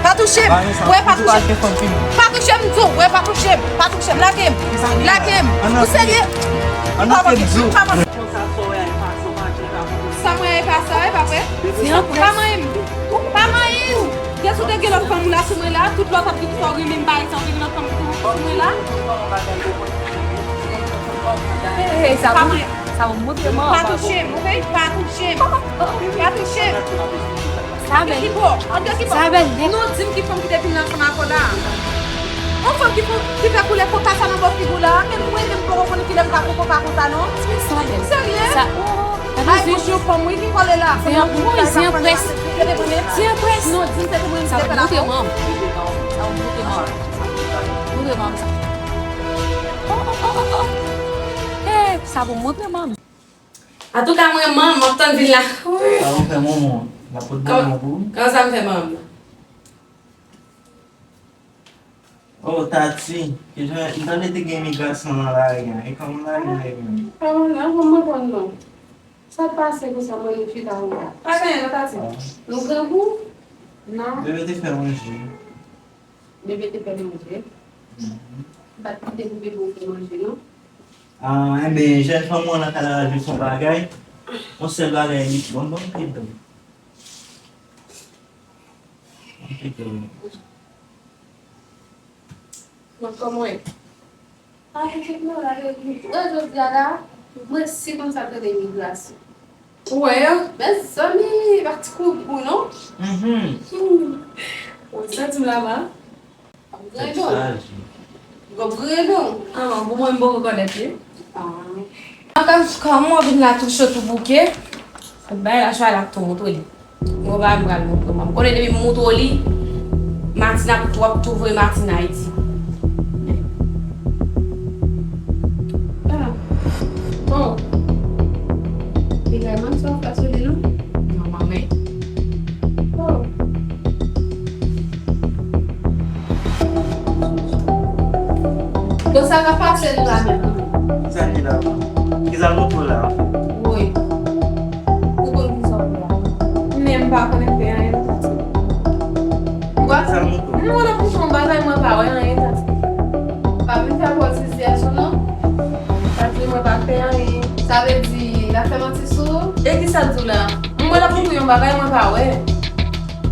Pa touche m. Wè, pa touche m. Pa touche m, di w. Wè, pa touche m. Pa touche m. Lage m. Lage m. Ou serye? Pa manyen m. Pa manyen m. Konsa, sa w wè a, e pa sa w pa di, e pa vre. Sa mwen, e Pa sa, e pa vre? Pa manyen m. Pa manyen m. Gè si w te gen lòt fanm ou la sou mwen la, tout lòt ap di sa w renmen m, pa egzanp, gen lòt fanm ou sou mwen la. Hey, sa bon, sa bon, montre mwen. Pa touche m, oke? Pa touche m. Pa touche m. Sa bèl. Antre ki bò? Antre ki bò? Sa bèl nèt. Non, di m ki fanm ki te vin ansanm ak ou la. Yon fanm ki fè, ki fè koulè koka sa nan bò figi w la, menm mwen menm m poko konnen kilè m ka pran koka konsa non. Serye? Sa, oh, gade zye. Ay, yon fanm wi ki kole la. Zye an près. Zye an près. Non, di m se te mwen ki te fè la. Sa montre manm. Sa montre manm. Montre manm sa. Oh, oh, oh, oh, oh. Eh, sa pou montre manm. Antouka, mwen manm, m ap tann vin la. Sa ou fè manman? L ap pot dòmi pou ou? Kòman sa m fè manm nan? Oh, Tati, kijan, m tande te gen imigrasyon nan lari a. E kòman lari a ye menm? Kòman, an, mwen konn non. Sa k pase konsa, mwen chita ou la? Pa gen anyen non, Tati. Ah. Nou grangou? Non. Bebe te fè manje. Bebe te fè manje. Mhm. M pa t kite pou bebe w fè manje, non. Ah, enben, jèn fanm ou an nan kay la, la jis yon bagay. Yon sèl bagay, li bon, bon, bon. Mwen kòman w ye? A, pitit mwen, la, jodi a la, mwen si konn sa k rele imigrasyon. Ou wè yo? Mezanmi, pa ti kout gou, non? Mhm. Hmm. Ou santi m la, ma? Ap grande w. Ap grande w. Ah, pou mwen, m poko konnèt li. Ah. Ankò, kòman w vin la tou cho tou bouke? Bay la, chay la tou montre li. Mwen pa m pral montre w. M konnen depi m montre w li, Martin ap tou, ap tou voye Martin Ayiti. Ah. Bon. Li vrèman sa w fè sou li, non? Non, manman. Oh. Bon, sa k ap pase nou la menm? Kisa ki la? Kisa l montre w la? Wi. Ou konn kisa w fè la? Men m pa konnen fè anyen, m santi. Ou pa konn? M wè l ap montre yon bagay, mwen pa wè anyen, m santi. Pa vin fè pòz isyèso non. Sa di mwen pa fè anyen. Sa vle di, l ap fè manti sou ou? E kisa l di w la? M wè l ap montre yon bagay, mwen pa wè.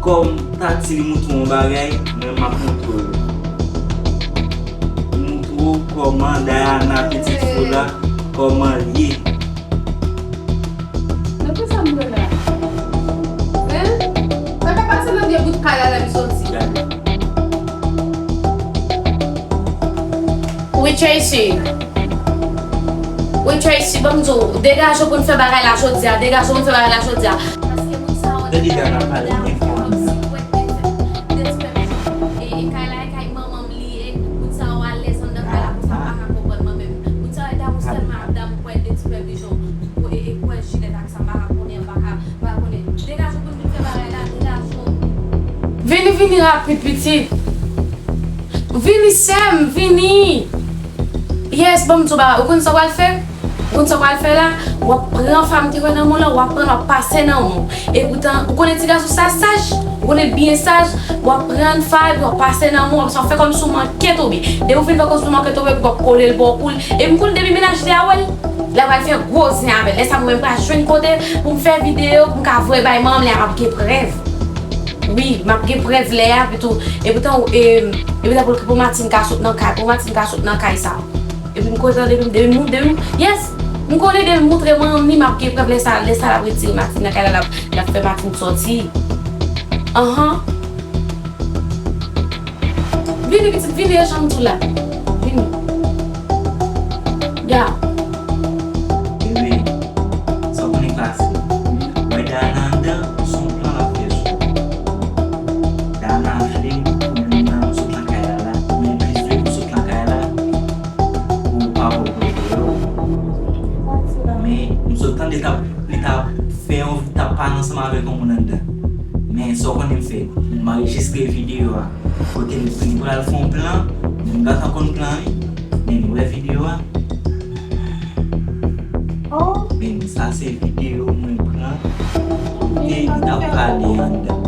Kòm Tati li montre w yon bagay, mwen m ap montre w. Montre w kòman Dayana, pitit fi w la, kòman l ye. Nan ki sa m pran la? Hein? Sa k ap pase nan vye bout kay la lè m soti? Gade. Wi, Tracy. Wi, Tracy, ban m di w, degaje w pou n fè bagay la jodi a, degaje w pou n fè bagay la jodi a. Paske moun sa yo. Tande Dayana pale byen fò. E, e kay la, e kay manman m li ye, moun sa yo alèz anndan kay la, konsa m pa ka konprann mwen menm. Moun sa yo damou sèlman ap damou kwè de ti pèp li jan, e, e kwè Jinèt ak sa, m pa ka konnen, m pa ka, m pa ka konnen. Degaje w pou n vin fè bagay la, degaje w. Vini, vini rapid, pitit. Vini, sè m, vini. Yes, ban m di w bagay. Ou konn sa w pral fè? Ou konn sa w pral fè la? W ap pran fa m te wè nan men w lan, w ap pran l, w ap pase nan men w. Epoutan, ou konnen ti gason sa saj? Ou konnen l byen saj? W ap pran fa epi w ap pase nan men w, w ap fè kòmsi w manke tonbe. Depi w fin fè kòmsi w manke tonbe, epi w ap kole l bò kou l. Epi m konn depi mennaj li a wè l, l a pral fè gwo zen avè l. Lè sa a mwen menm m pral jwenn kote pou m fè videyo, pou m ka voye bay manman m, lè a m ap gen prèv. Wi, m ap gen prèv lè a, epi tou. Epoutan, e, epoutan pou, pou Martin ka sot nan kay, pou Martin ka sot nan kay sa. Epi m kontan depi m, depi m, depi m, yes! M konnen depi m montre manman m li, m ap gen prèv lè sa, lè sa l ap retire Martin nan kay la, l ap, l ap fè Martin sòti. Anhan. Vini, pitit, vini, e jan m di w la. Vini. Ya. Bebe, sa w konnen k pase? Wè Dayana anndan, se yon plan l ap fè sou ou. Dayana vle pou moun nan sot nan kay la la, men plis vle pou sot nan kay la, pou pa wè w pou l vle w. Men, m sot tande l t ap, li t ap fè yon, t ap pale ansanm avèk yon moun anndan. Men, sa w konnen m fè? M anrejistre videyo a. Kote m di m pral fè yon plan, m gentan konn plan wi. Men nou wè videyo a. Oh. Men sa se videyo mwen pran. Kote li t ap pale anndan.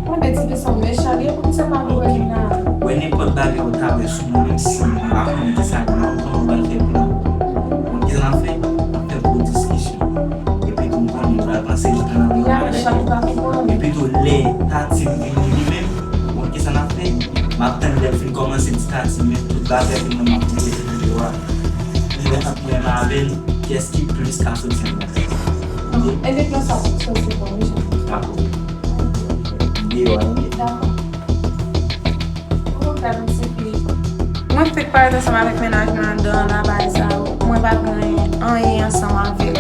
Mwen te di ke sa mechan li ye, poukisa pa voye la? Wè nenpòt bagay ou ta wè sou mwen, menm si m pa konnen kisa l ye, m konnen w pral fè plan. Ou konn kisa n ap fè? N ap fè gwo diskisyon. Epi tou m konnen Epi tou, lè Tati vini li menm, bon, kisa n ap fè? M ap tann lè l fin kòmanse di Tati, men tout bagay pou mwen, m ap monte sou videyo a. Lè ant mwen menm avè l, kiyès ki plis ka soti anndan? Ebyen, plan sa ap soti bon, wi, Jean. Dakò. Videyo a, wi. Dakò. Mwen fèk parèt ansanm avèk mennaj mwen anndan an, nan bagay sa yo. Mwen pa gen anyen ansanm avè l.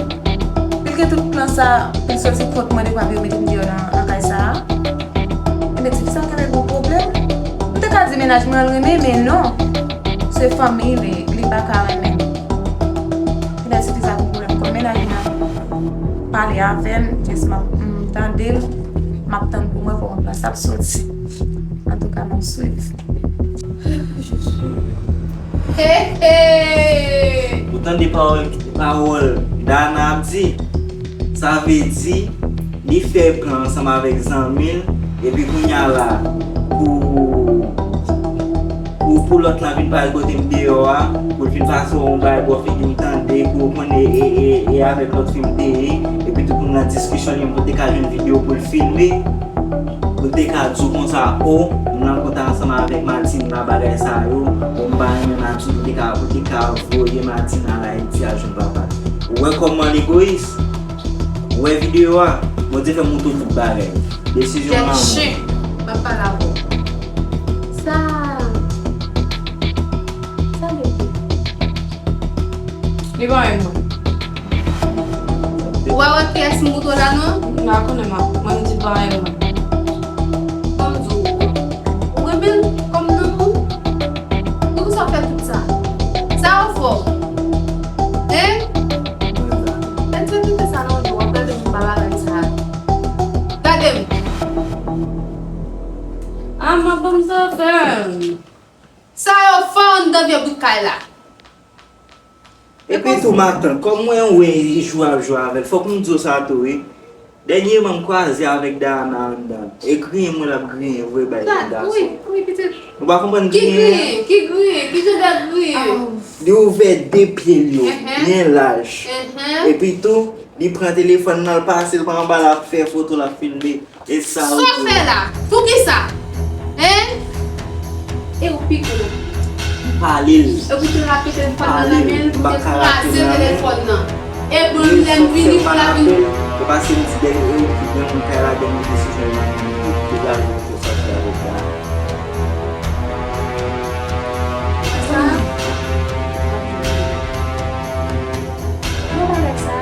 Li gen tout plan sa, li soti kont mwen depi apre yo mete m deyò nan, nan kay sa a. Ebyen, tifi sa kenbe gwo pwoblèm. M te ka di mennaj mwen an renmen, men non. Se fanmi li, li pa ka renmen. Ebyen, tifi sa gen pwoblèm. Kòm mennaj mwen pale avè m, jis m ap, m tande l, m ap tann pou mwen kòman plan sa ap soti. Antouka, n ap swiv. Hey, hey! Ou tande pawòl, pawòl Dana ap di? Sa vle di, li fè plan ansanm avèk zanmi l, epi kounye a la, pou, pou, pou lòt la vin pale kote m deyò a, pou l vin pase yon bagay bò figi m tande, pou yo konnen e, e, e avèk lòt fi m te ye, epi tou pou nan diskisyon li menm pou l te ka jwenn videyo pou l filme. Pou te ka di w konsa, o, m nan kontak ansanm avèk Martina, bagay sa yo, o, m pa renmen Martina, pou te ka, pou te ka voye Martina al Ayiti al jwenn papa l. Ou wè kòman l egoyis? Ou wè videyo a? Bondye fè m wout tout bagay. Desizyon lanmou. Chen, m ap pale avè w. Sa, sa depi. Li pa renmen mwen. Ou pa wè kiyès m koute w la non? M pa konnen, ma. Mwen m di l pa renmen mwen. Kòm di w, ou renmen l kòm nonm ou? Poukisa w fè tout sa? Sa yo fè w? Hein? Ensekirite sa nan do w ap gade m pa bagay sa. Gade m. Ah, ma, ban m zafè m. Sa yo fè w anndan vye bout kay la? Epi tou, matant, kòm mwen wè li jwe ap jwe avè l, fòk m di w sa tou, wi. Dènyèman, m kwaze avèk Dayana anndan. E griyen mwen l ap griyen vre bay jèn gason. Wi, wi, pitit. Ou pa konprann griyen an? Ki griyen? Ki griyen? Ki jan de griyen? Li ouvè de pye l yo, byen laj. Epi tou, li pran telefòn nan, l pase l pa anba, l ap fè foto, l ap filme. E sa ou fè la? Poukisa? Hein? E ou pi gwo. Pale l. E pou te rapete l pa nan men l, pou te kraze telefòn nan. E pou lè m vini pou la vin. Yo pase m ti dènye, e ou ki gen moun kay la, dènye desizyon nan men li, pou gade pou sa fè avèk la. Sa? Bon bagay sa.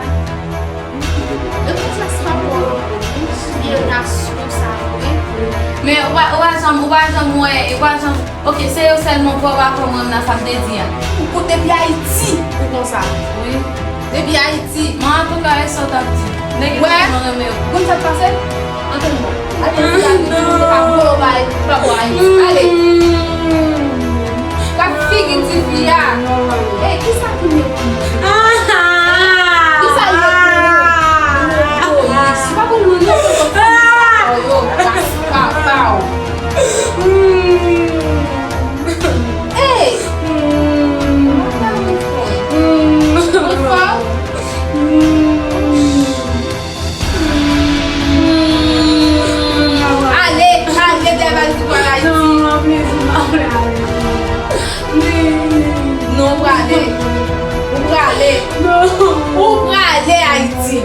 E konsa se pa pou relasyon sa vre. Men ou pa, ou pa janm, ou pa janm wè, ou pa janm, ok, se yo sèlman pou w pa konprann nan sa m te di a. Ou koute depi Ayiti, ou konsa. Wi. Depi Ayiti. Men antouka, e sa w t ap di. Nèg yo tèlman renmen yo. Konn sa k pase? Antre m ba. Atè, ti gade, ti gade, pa bo bay, pa bo ay. Ale. Gad figi ti fi a. Ey, kisa ki met pou ou? Kisa l met pou ou? Ou egoyis. Ou pa konn moun yo se konsa yo, ras papa w. Ey! Mwen fè moun fò. Mwen fò. Ale, ale, dèyè valiz ou pral Ayiti. Non, ou prale. Ou prale. Ou prale Ayiti.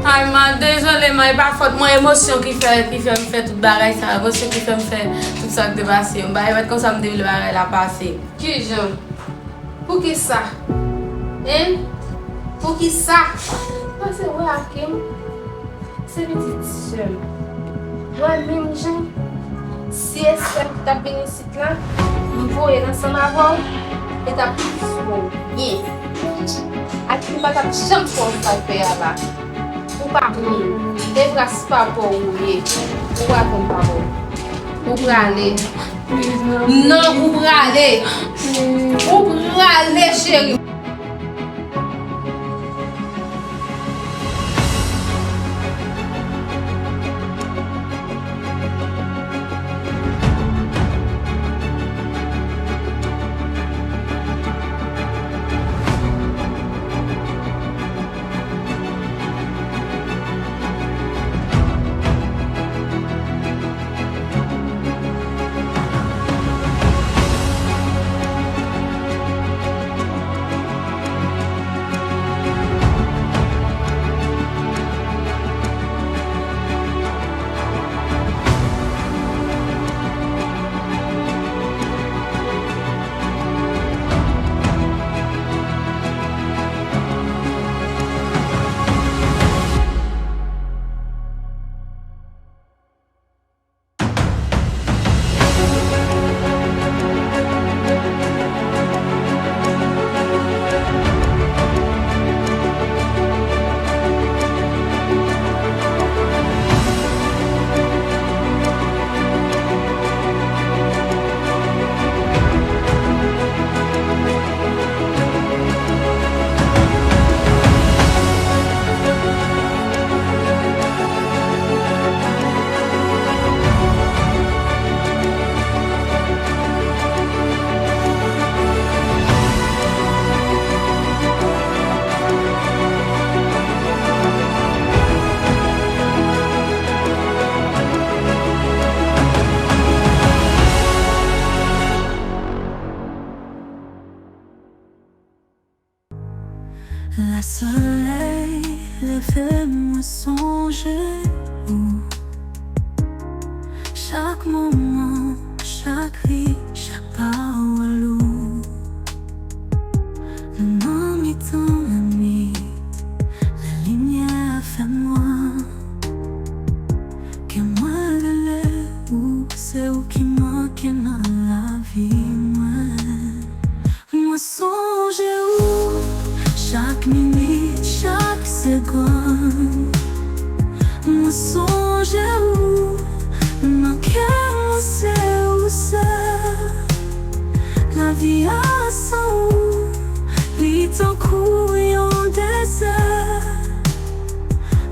Ay, ma, dezole, ma, e pa fòt mwen, emosyon ki fè, ki fè m fè tout bagay sa, emosyon ki fè m fè tout sa k te pase yo. M pa t konsa m te vle bagay la pase. Kijan? Poukisa? Hein? Poukisa? Pase wè ak m. Se pitit sè m. Wè menm jan. Si Esther t ap vin isit la, m voye l ansanm avè w, e t ap sou w byen. Ak li pa t ap janm fè w sa l fè a la. Ou pa konn. E ras papa w ou ye. Ou pa konn papa w. Ou prale. Non, ou prale. Ou prale, cheri. Lè solèy leve, mwen sonje ou. Chak moman, chak ri, chak pawòl ou. Nan mitan lannwit, lè limyè fè nwa, kè mwen rele ou, se ou ki manke nan lavi mwen. Mwen sonje ou chak minit, chak segonn. Mwen sonje ou nan kè mwen, se ou sèl. Lavi a san ou, li tankou yon dezè.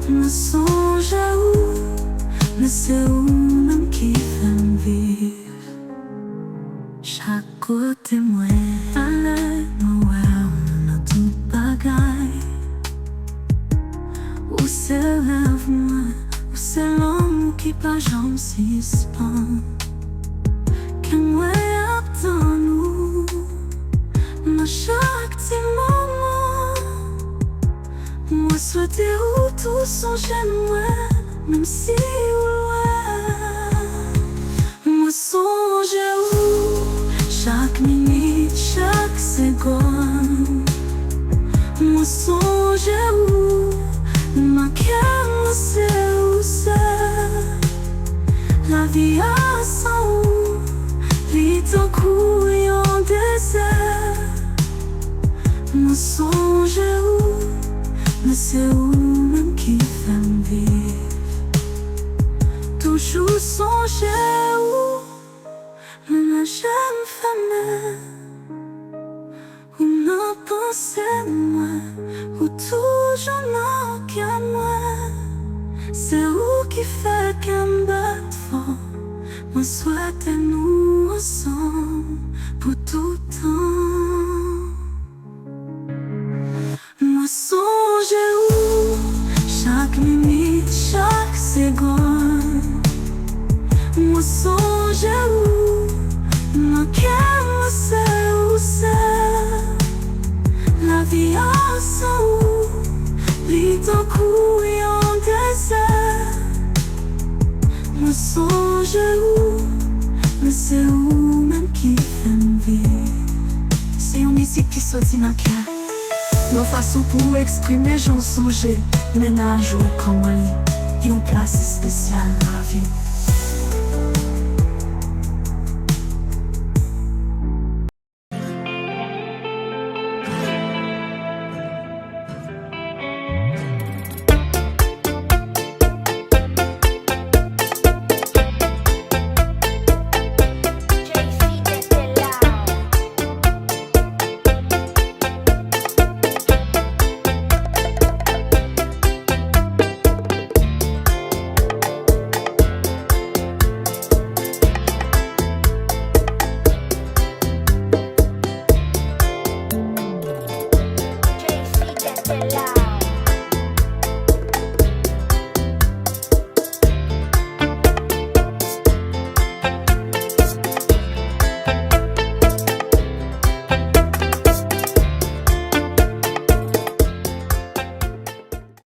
Mwen sonje ou, men se ou menm ki fè m viv. Chak kote mwen ale, mwen wè ou nan tout bagay. Ou se rèv mwen, ou se lanmou ki pa janm sispann. Kè mwen ap tann ou nan chak ti moman. Mwen swete ou tou sonje mwen, menm si ou lwen. Mwen sonje ou chak minit, chak segonn. Mwen sonje ou nan kè mwen, se ou sèl. Lavi a san ou, li tankou yon dezè. Mwen sonje ou, men se ou menm ki fè m viv. Toujou sonje ou, menm lè je m fèmen. Ou nan panse mwen, ou toujou nan kè mwen. Se ou ki fè kè m bat fò. Mwen swete nou ansanm pou tout tan. Mwen sonje ou chak minit, chak segonn. Mwen sonje ou nan kè mwen, se ou sèl. Lavi a san ou, li tankou yon dezè. Mwen sonje ou, men se ou menm ki fè m viv. Se yon mizik ki soti nan kè. Yon fason pou w eksprime jan w sonje mennaj ou, kòman li yon plas espesyal nan lavi w.